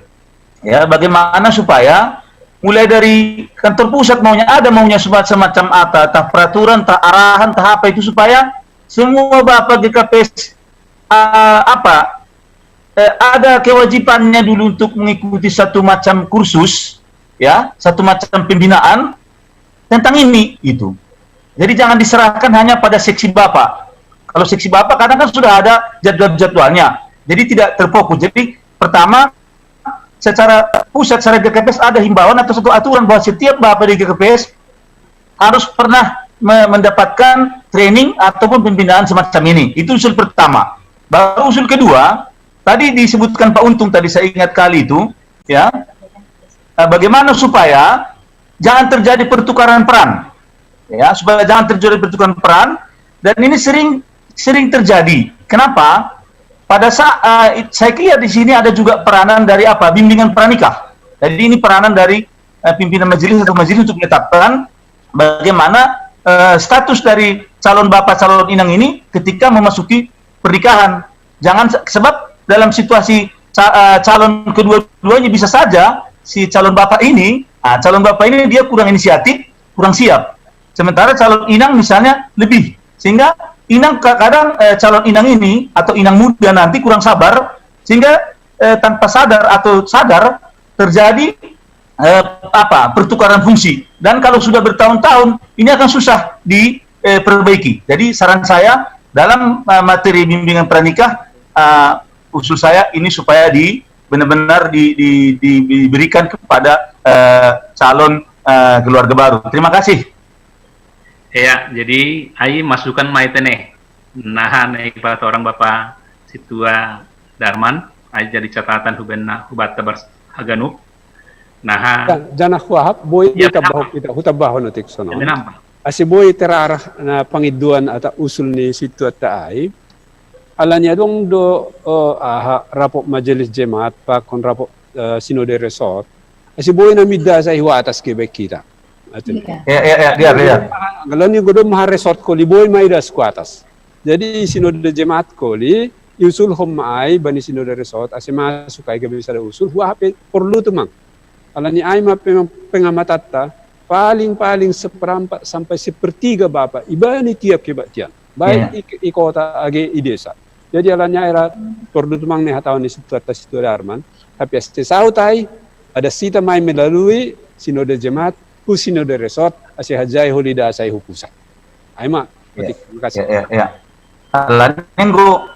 ya, bagaimana supaya mulai dari kantor pusat maunya ada, maunya semacam, semacam apa, tah peraturan, tah arahan, tah apa itu, supaya semua Bapak G K P S, eh, apa, eh, ada kewajibannya dulu untuk mengikuti satu macam kursus, ya, satu macam pembinaan tentang ini, itu. Jadi jangan diserahkan hanya pada seksi Bapak. Kalau seksi Bapak kadang kan sudah ada jadwal-jadwalnya. Jadi tidak terfokus. Jadi pertama, secara pusat, secara G K P S ada himbauan atau satu aturan bahwa setiap Bapak di G K P S harus pernah me-, mendapatkan training ataupun pembinaan semacam ini. Itu usul pertama. Baru usul kedua, tadi disebutkan Pak Untung tadi, saya ingat kali itu, ya. Eh, bagaimana supaya jangan terjadi pertukaran peran? Ya, supaya jangan terjadi pertukaran peran, dan ini sering, sering terjadi. Kenapa? Pada saat, eh, saya kira di sini ada juga peranan dari apa? Bimbingan pranikah. Jadi ini peranan dari, eh, pimpinan majelis atau majelis untuk menetapkan bagaimana, eh, status dari calon bapak, calon inang ini ketika memasuki pernikahan. Jangan se-, sebab dalam situasi ca-, eh, calon kedua-duanya bisa saja si calon bapak ini, ah, calon bapak ini dia kurang inisiatif, kurang siap. Sementara calon inang misalnya lebih. Sehingga inang ka-, kadang, eh, calon inang ini atau inang muda nanti kurang sabar, sehingga, eh, tanpa sadar atau sadar terjadi, eh, apa, pertukaran fungsi. Dan kalau sudah bertahun-tahun, ini akan susah di, eh, perbaiki. Jadi saran saya, dalam, eh, materi bimbingan pranikah, eh, usul saya ini supaya di, benar-benar di, di, di, diberikan kepada, eh, calon, eh, keluarga baru. Terima kasih. Ya, jadi ai masukan ma hita ne. Naha na ipatorang Bapa Sintua Darman, ai jadi catatan hubenna, hubanta bars-, haganup. Naha. Ja-, janah huahap, boi. Ya, hutambahon hita, hutambahon otik sono. Ya, menapa? Ase boi terarah na pangidoan atau usul ni sintua ta ai. Alani adong do, eh, aha, rapot majelis jemaat, pakon rapot, eh, sinode resort. Ase boi na mida sai hu atas ke baik kita. Ate. Iya. Ya, ya, ya, dia, dia. Alani godom maha resort koli boi ma idas hu atas. Jadi sinode jemaat koli, iusulhon ma ai bani sinode resort, ase masuk ai gabe sada usul, huahap pe porlu tumang. Alani ai ma peng-, pengamatatta, paling-paling seperempat sampai sepertiga Bapa ibani tiap kebaktian. Baik, iya, i, i kota age i desa. Jadi alani ai ra porlu tumang ne hataon ni sintua ta Sintua Darman, tapi ase saut ai, adat hita ma i melalui sinode jemaat, hu sinode resort, ase hanjai holi da sai hu pusat. Ai ma, iya, otik, makasih. Iya, iya, iya. Alani anggo,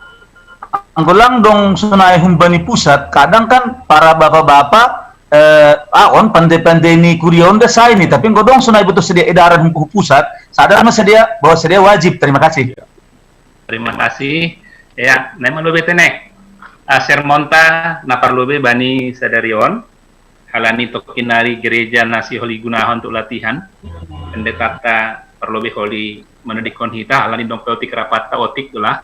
anggo lang dong sonai humbani pusat, kadang kan para bapa-bapa, eh, ah, on pandai-pandai ni kuria on da sai ni, tapi anggo dong sonai boto sedia edaran hu pusat, sadar ma sedia bahwa sedia wajib. Terima kasih. Terima kasih. Ya, na i ma lobi te ne. Ah, sermonta na parlobi bani sadari on. Alani tokkin nari gereja na sihol igunahon tu latihan, pendetanta parlobi holi manodikkon hita, alani dong pe otik rapatta otik do lah.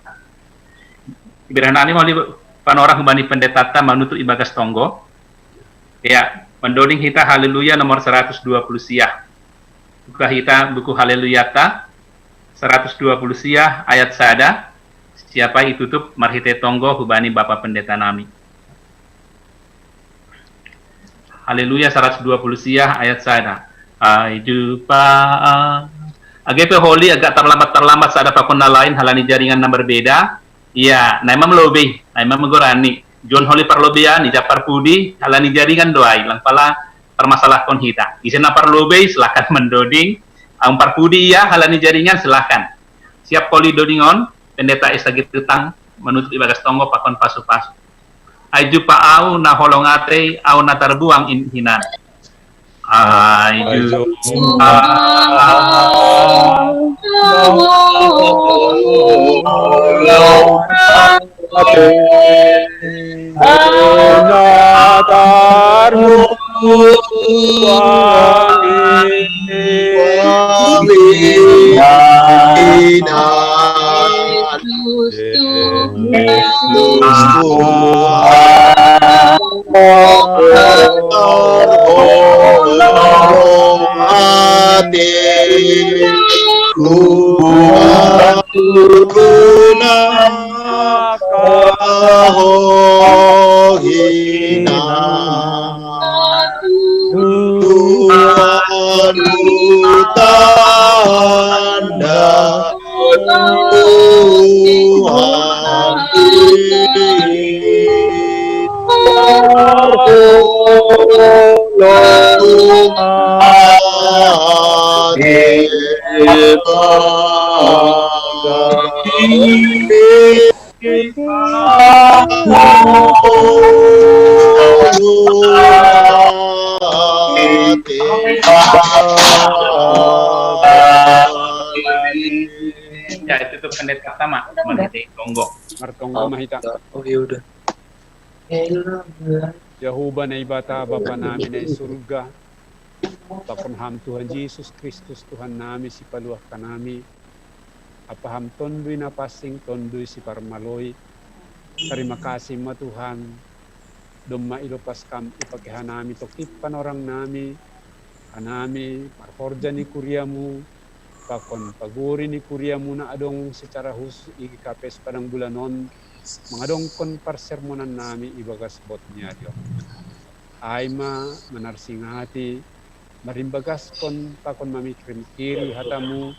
Ibereng nami holi panorang hubani pendetanta manutup ibagas tonggo. Ya, mandoding hita Haleluya nomor seratus dua puluh sia. Buka hita buku Haleluyata seratus dua puluh sia ayat sada. Siapa itutup marhite tonggo hubani Bapa Pendeta nami. Haleluya seratus dua puluh sia ayat sada. Ai jupa. Age pe holi agak terlambat-terlambat sada pakon na lain halani jaringan na berbeda. Iya, na i ma lobi, na i ma gorani. Jon holi parlobian, ija parpudi, halani jaringan do ai, lang pala permasalahkon hita. Ise na parlobi, silahkan mandoding. Aung parpudi ia, halani jaringan, silahkan. Siap holi dodingon, pendeta Esa Girtang, manutup ibagas tonggo pakon pasu-pasu. Ai jupa au na holong atei, au na tarbuang in hinan. Ai jupa au. Hanya tarmu wangi Kristus Tuhan. Hati ku guna kahohina. Tuhan ku tanda Tuhan Ya, itu tuh pendeta sama, Pendeta Tonggo. Martonggo mahita. Oh ya udah. Jahoba Naibata Bapa nami na i surga. Pakon ham Tuhan Jesus Kristus Tuhan nami si paluah kanami. Apa ham tondui na passing tondui si parmaloi. Terima kasih ma Tuhan. Domma ilopas kam ipake hanami tokip panorang nami. Hanami marhorja ni kuriamu. Pakon pagori ni kuriamu na adong secara khusus i K P S Padang Bulan on. Mangadongkon parsermonan nami ibagas bot ni ari on. Ai ma manarsingati marimbagaskon pakon mamikir-mikiri hatamu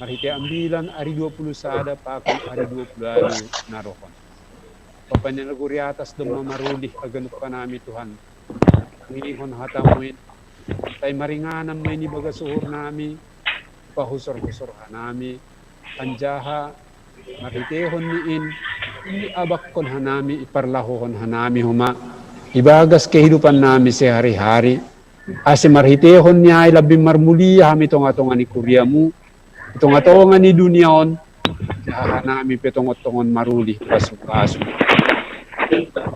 marhite ambilan ari dua puluh sada pakon ari dua puluh alu na rohon. Papanina guri atas domma marulih aganup kanami Tuhan. Ngihon hatamu in. Tai maringanan ma ini bagas uhur nami. Pahusor-husor hanami. Anjaha marhitehon ni in iabakkon hanami iparlahohon hanami homa ibagas kehidupan nami sehari-hari. Ase marhitehon ni ai labbi marmulia hami tonga-tonga ni kuriamu tonga-tonga ni dunia on. Jaha hanami pe tongon-tongon maruli pasu-pasu.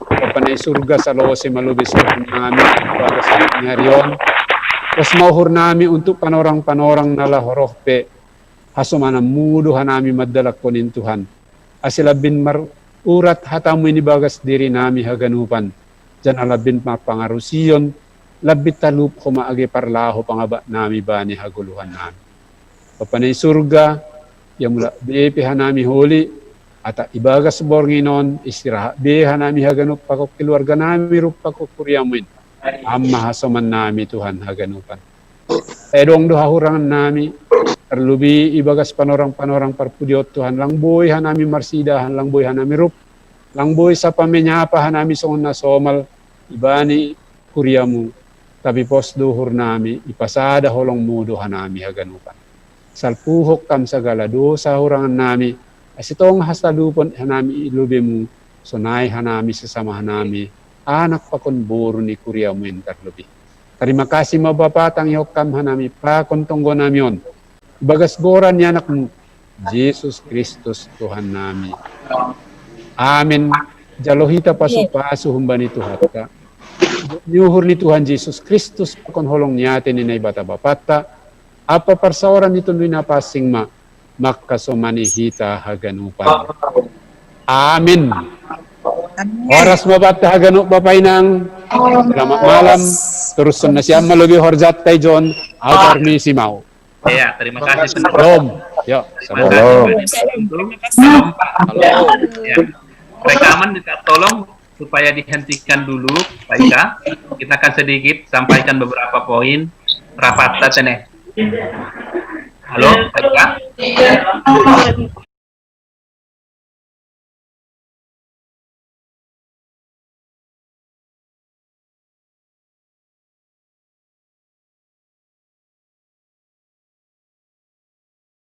Bapa na i surga salose malobei sohun nami bagas ni ari on. Pos mauhur nami untuk panorang-panorang na laho roh pe. Hasomanan mudo hanami madalakkonin Tuhan. Ase labbin marurat hatamu ini bagas diri nami haganupan. Jana labbin mapangarusion labbin talup homa age parlaho pangabak nami bani hagoluhan nami. Bapa na i surga, ia mulak bepe hanami holi, ata ibagas bornginon istirahat be hanami haganup pakok keluarga nami rup pakok kuriamuin. Amma hasoman nami Tuhan haganupan. Edong do hahurangan nami, terlubi ibagas panorang-panorang parpudiot Tuhan lang boi hanami marsidahan lang boi hanami rup, lang boi sapa menyapa hanami songon na somal ibani kuriamu. Tapi pos do uhur nami ipasada holong mudo hanami haganupan. Salpuhok kam sagala dosa hurangan nami, ase tong hasalupon hanami ilubemu, sonai hanami sesama hanami, anak pakon boru ni kuriamu in terlubi. Terima kasih ma Bapa tangihok kam hanami pakon tonggo nami on. Bagas goran ni anakmu, Jesus Kristus Tuhan nami. Amin. Jalo hita pasu-pasu humbani Tuhanta. Ni uhur ni Tuhan Jesus Kristus pakon holong ni ate ni Naibata Bapanta. Apa parsaoran ni tondui na passing ma. Maka somani hita haganupan. Amin. Horas ma banta haganup Bapa Inang. Selamat malam. Terus na siam ma lobi horjat tai John. Au permisi mau. Iya, terima kasih. Shalom. Yo, Terima shalom. kasih. Shalom. Shalom. Ya. Rekaman minta tolong supaya dihentikan dulu, Pak Ika. Kita akan sedikit sampaikan beberapa poin rapat tene. Halo, Pak Ika.